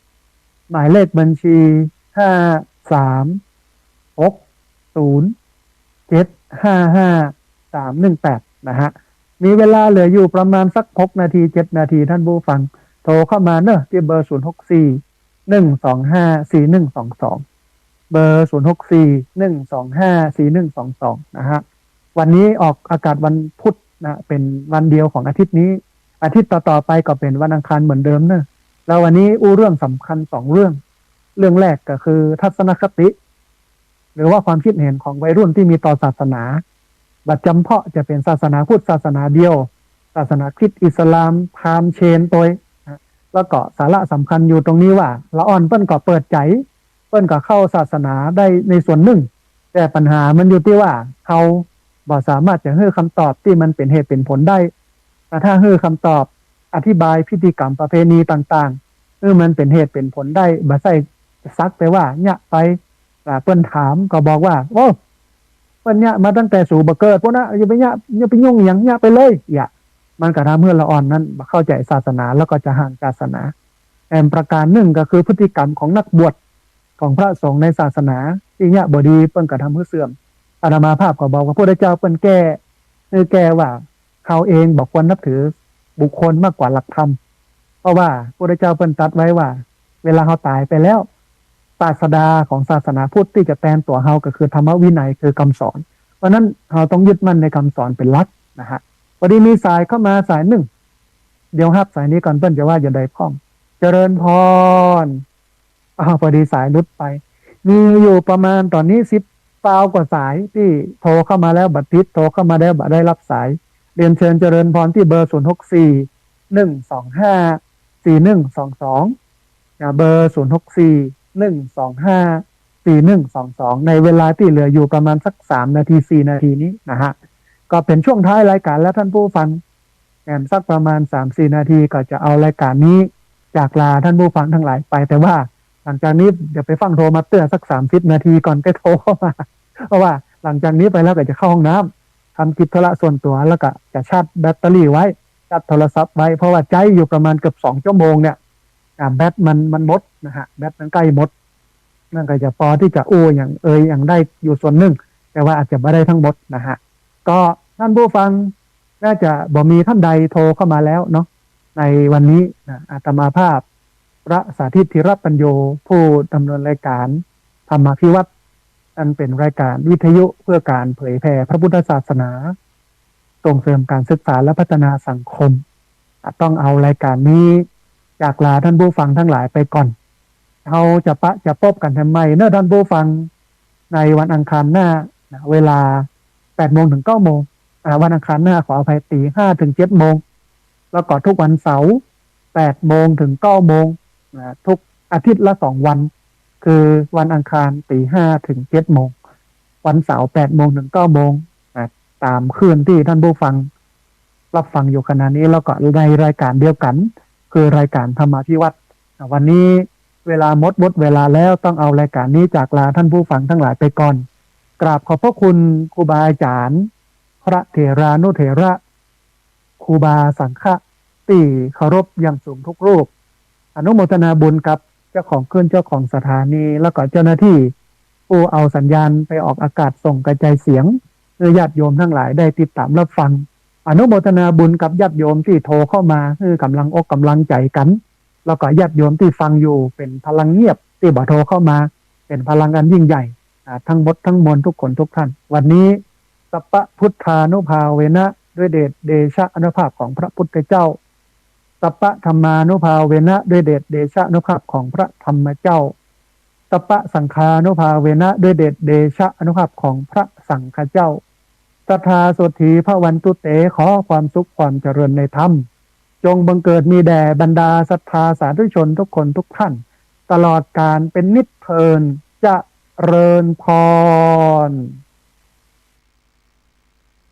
หมายเลขบัญชี ห้าสามหกศูนย์เจ็ดห้าห้าสามหนึ่งแปด นะฮะ มีเวลาเหลืออยู่ประมาณสักหกนาที เจ็ดนาที ท่านผู้ฟัง โทรเข้ามาเน่อ ตี้เบอร์ ศูนย์หกสี่ หนึ่งสองห้า สี่หนึ่งสองสอง เบอร์ ศูนย์หกสี่ หนึ่งสองห้า สี่หนึ่งสองสอง นะฮะ วันนี้ออกอากาศวันพุธนะ เป๋นวันเดียวของอาทิตย์นี้ อาทิตย์ต่อๆ ไปก็เป๋นวันอังคารเหมือนเดิมเน่อ แล้ววันนี้อู้เรื่องสำคัญสองเรื่อง เรื่องแรกก็คือทัศนคติ หรือว่าความคิดเห็นของวัยรุ่นตี้มีต่อศาสนา บ่จำเพาะจะเป๋นศาสนาพุทธศาสนาเดียว ศาสนาคริสต์ อิสลาม พราหมณ์ เชนตวยนะ แล้วก็สาระสำคัญอยู่ตรงนี้ว่า ละอ่อนเปิ้นก็เปิดใจ๋ เปิ้นก็เข้าศาสนาได้ในส่วนนึ่ง แต่ปัญหามันอยู่ตี้ว่า เฮาบ่สามารถจะหื้อคำตอบตี้มันเป๋นเหตุเป๋นผลได้ แต่ถ้าหื้อกำตอบอธิบายพิธีกรรมประเพณีต่างๆ หื้อมันเป๋นเหตุเป๋นผลได้ บ่ใจ้สักแต่ว่าเยียะไป อ่า เปิ้นถามก็บอกว่า โอ้ เปิ้นเยียะมาตั้งแต่สูบ่เกิดปู๊นนะ อย่าไปเยียะ อย่าไปยุ่งหยัง เยียะไปเลย เยียะ มันก็ทำหื้อละอ่อนนั้นบ่เข้าใจ๋ศาสนา แล้วก็จะห่างศาสนา แถมประก๋านนึ่งก็คือพฤติกรรมของนักบวช ของพระสงฆ์ในศาสนาตี้เยียะบ่ดี เปิ้นก็ทำหื้อเสื่อม อาตมาภาพก็บอกว่าพระพุทธเจ้าเปิ้นแก้ หื้อแก้ว่า เขาเองบ่ควรนับถือบุคคลมากกว่าหลักธรรม เพราะว่าพระพุทธเจ้าเปิ้นตรัสไว้ว่า เวลาเฮาต๋ายไปแล้ว ศาสดาของศาสนาพุทธตี้จะแตนตั๋วเฮาก็คือธรรมวินัย คือกำสอน เพราะฉะนั้นเฮาต้องยึดมั่นในกำสอนเป๋นหลักนะฮะ พอดีมีสายเข้ามาสายนึ่ง เดี๋ยวฮับสายนี้ก่อน เปิ้นจะว่าจะใดพ่อง เจริญพร อ้าว พอดีสายหลุดไป มีอยู่ประมาณต๋อนนี้สิบซาวกว่าสายตี้โทรเข้ามาแล้วบ่ติด โทรเข้ามาแล้วบ่ได้ฮับสาย เรียนเชิญเจริญพรตี้เบอร์ ศูนย์หกสี่ หนึ่งสองห้า สี่หนึ่งสองสอง นะ เบอร์ ศูนย์หกสี่ หนึ่งสองห้า สี่หนึ่งสองสอง ในเวลาตี้เหลืออยู่ประมาณสักสามนาที สี่นาทีนี้นะฮะ ก็เป๋นช่วงท้ายรายก๋านแล้วต้านผู้ฟัง แหมสักประมาณสามสี่นาทีก็จะเอารายก๋านนี้จากลาต้านผู้ฟังตังหลายไป แต่ว่าหลังจากนี้เดี๋ยวไปฟั่งโทรมาเตื้อสักสามสิบนาทีก่อนก็โทรเข้ามา เพราะว่าหลังจากนี้ไปแล้วก็จะเข้าห้องน้ำ ทำกิจธุระส่วนตั๋ว แล้วก็จะชาร์จแบตเตอรี่ไว้ ชาร์จโทรศัพท์ไว้ เพราะว่าใจ๊อยู่ประมาณเกือบสองชั่วโมงเนี่ย อ่า แบตมัน มันหมดนะฮะ แบตมันใก้หมด มันก็จะปอตี้จะอู้หยังเอ่ยหยังได้อยู่ส่วนนึ่ง แต่ว่าอาจจะบ่ได้ตังหมดนะฮะ ก็ต้านผู้ฟังน่าจะบ่มีต้านใดโทรเข้ามาแล้วเนาะ ในวันนี้นะ อาตมาภาพ พระสาธิต ธีรปัญโญ ผู้ดำเนินรายก๋านธรรมาภิวัตน์ อันเป๋นรายก๋านวิทยุเพื่อก๋านเผยแผ่พระพุทธศาสนา ส่งเสริมก๋านศึกษาและพัฒนาสังคม อ่ะ ต้องเอารายก๋านนี้จากลาต้านผู้ฟังตังหลายไปก่อน เฮาจะปะจะปบกั๋นแถมใหม่เนาะต้านผู้ฟัง ในวันอังคารหน้านะ เวลาแปดโมงถึงเก้าโมง อ่า วันอังคารหน้าขออภัย ตีห้าถึงเจ็ดโมง แล้วก็ทุกวันเสาร์แปดโมงถึงเก้าโมงนะ ทุกอาทิตย์ละสองวัน คือวันอังคารตีห้าถึงเจ็ดโมง วันเสาร์แปดโมงถึงเก้าโมงนะ ต๋ามคลื่นตี้ต้านผู้ฟังฮับฟังอยู่ขณะนี้ แล้วก็ในรายก๋านเดียวกั๋น คือรายก๋านธรรมาภิวัตน์ อ่ะ วันนี้เวลาหมด หมดเวลาแล้ว ต้องเอารายก๋านนี้จากลาต้านผู้ฟังตังหลายไปก่อน กราบขอบพระคุณครูบาอาจ๋ารย์ พระเถรานุเถระ ครูบาสังฆะตี้เคารพอย่างสูงทุกรูป อนุโมทนาบุญกับเจ้าของคลื่น เจ้าของสถานี แล้วก็เจ้าหน้าตี้ผู้เอาสัญญาณไปออกอากาศส่งกระจายเสียง หื้อญาติโยมตังหลายได้ติดต๋ามฮับฟัง อนุโมทนาบุญกับญาติโยมตี้โทรเข้ามา หื้อก๋ำลังอกก๋ำลังใจ๋กั๋น แล้วก็ญาติโยมตี้ฟังอยู่เป๋นพลังเงียบตี้บ่โทรเข้ามา เป๋นพลังอันยิ่งใหญ่ อ่า ตังหมดตังมวลทุกคนทุกท่าน วันนี้ สัพพะพุทธานุภาเวนะ ด้วยเดชเดชะอานุภาพของพระพุทธเจ้า สัพพะธัมมานุภาเวนะ ด้วยเดชเดชะอานุภาพของพระธรรมเจ้า สัพพะสังฆานุภาเวนะ ด้วยเดชเดชะอานุภาพของพระสังฆเจ้า สัทธาโสตถีภวันตุเต ขอความสุขความเจริญในธรรม จงบังเกิดมีแด่บรรดาศรัทธาสาธุชนทุกคนทุกท่าน ตลอดกาลเป๋นนิจเทิน เจริญพร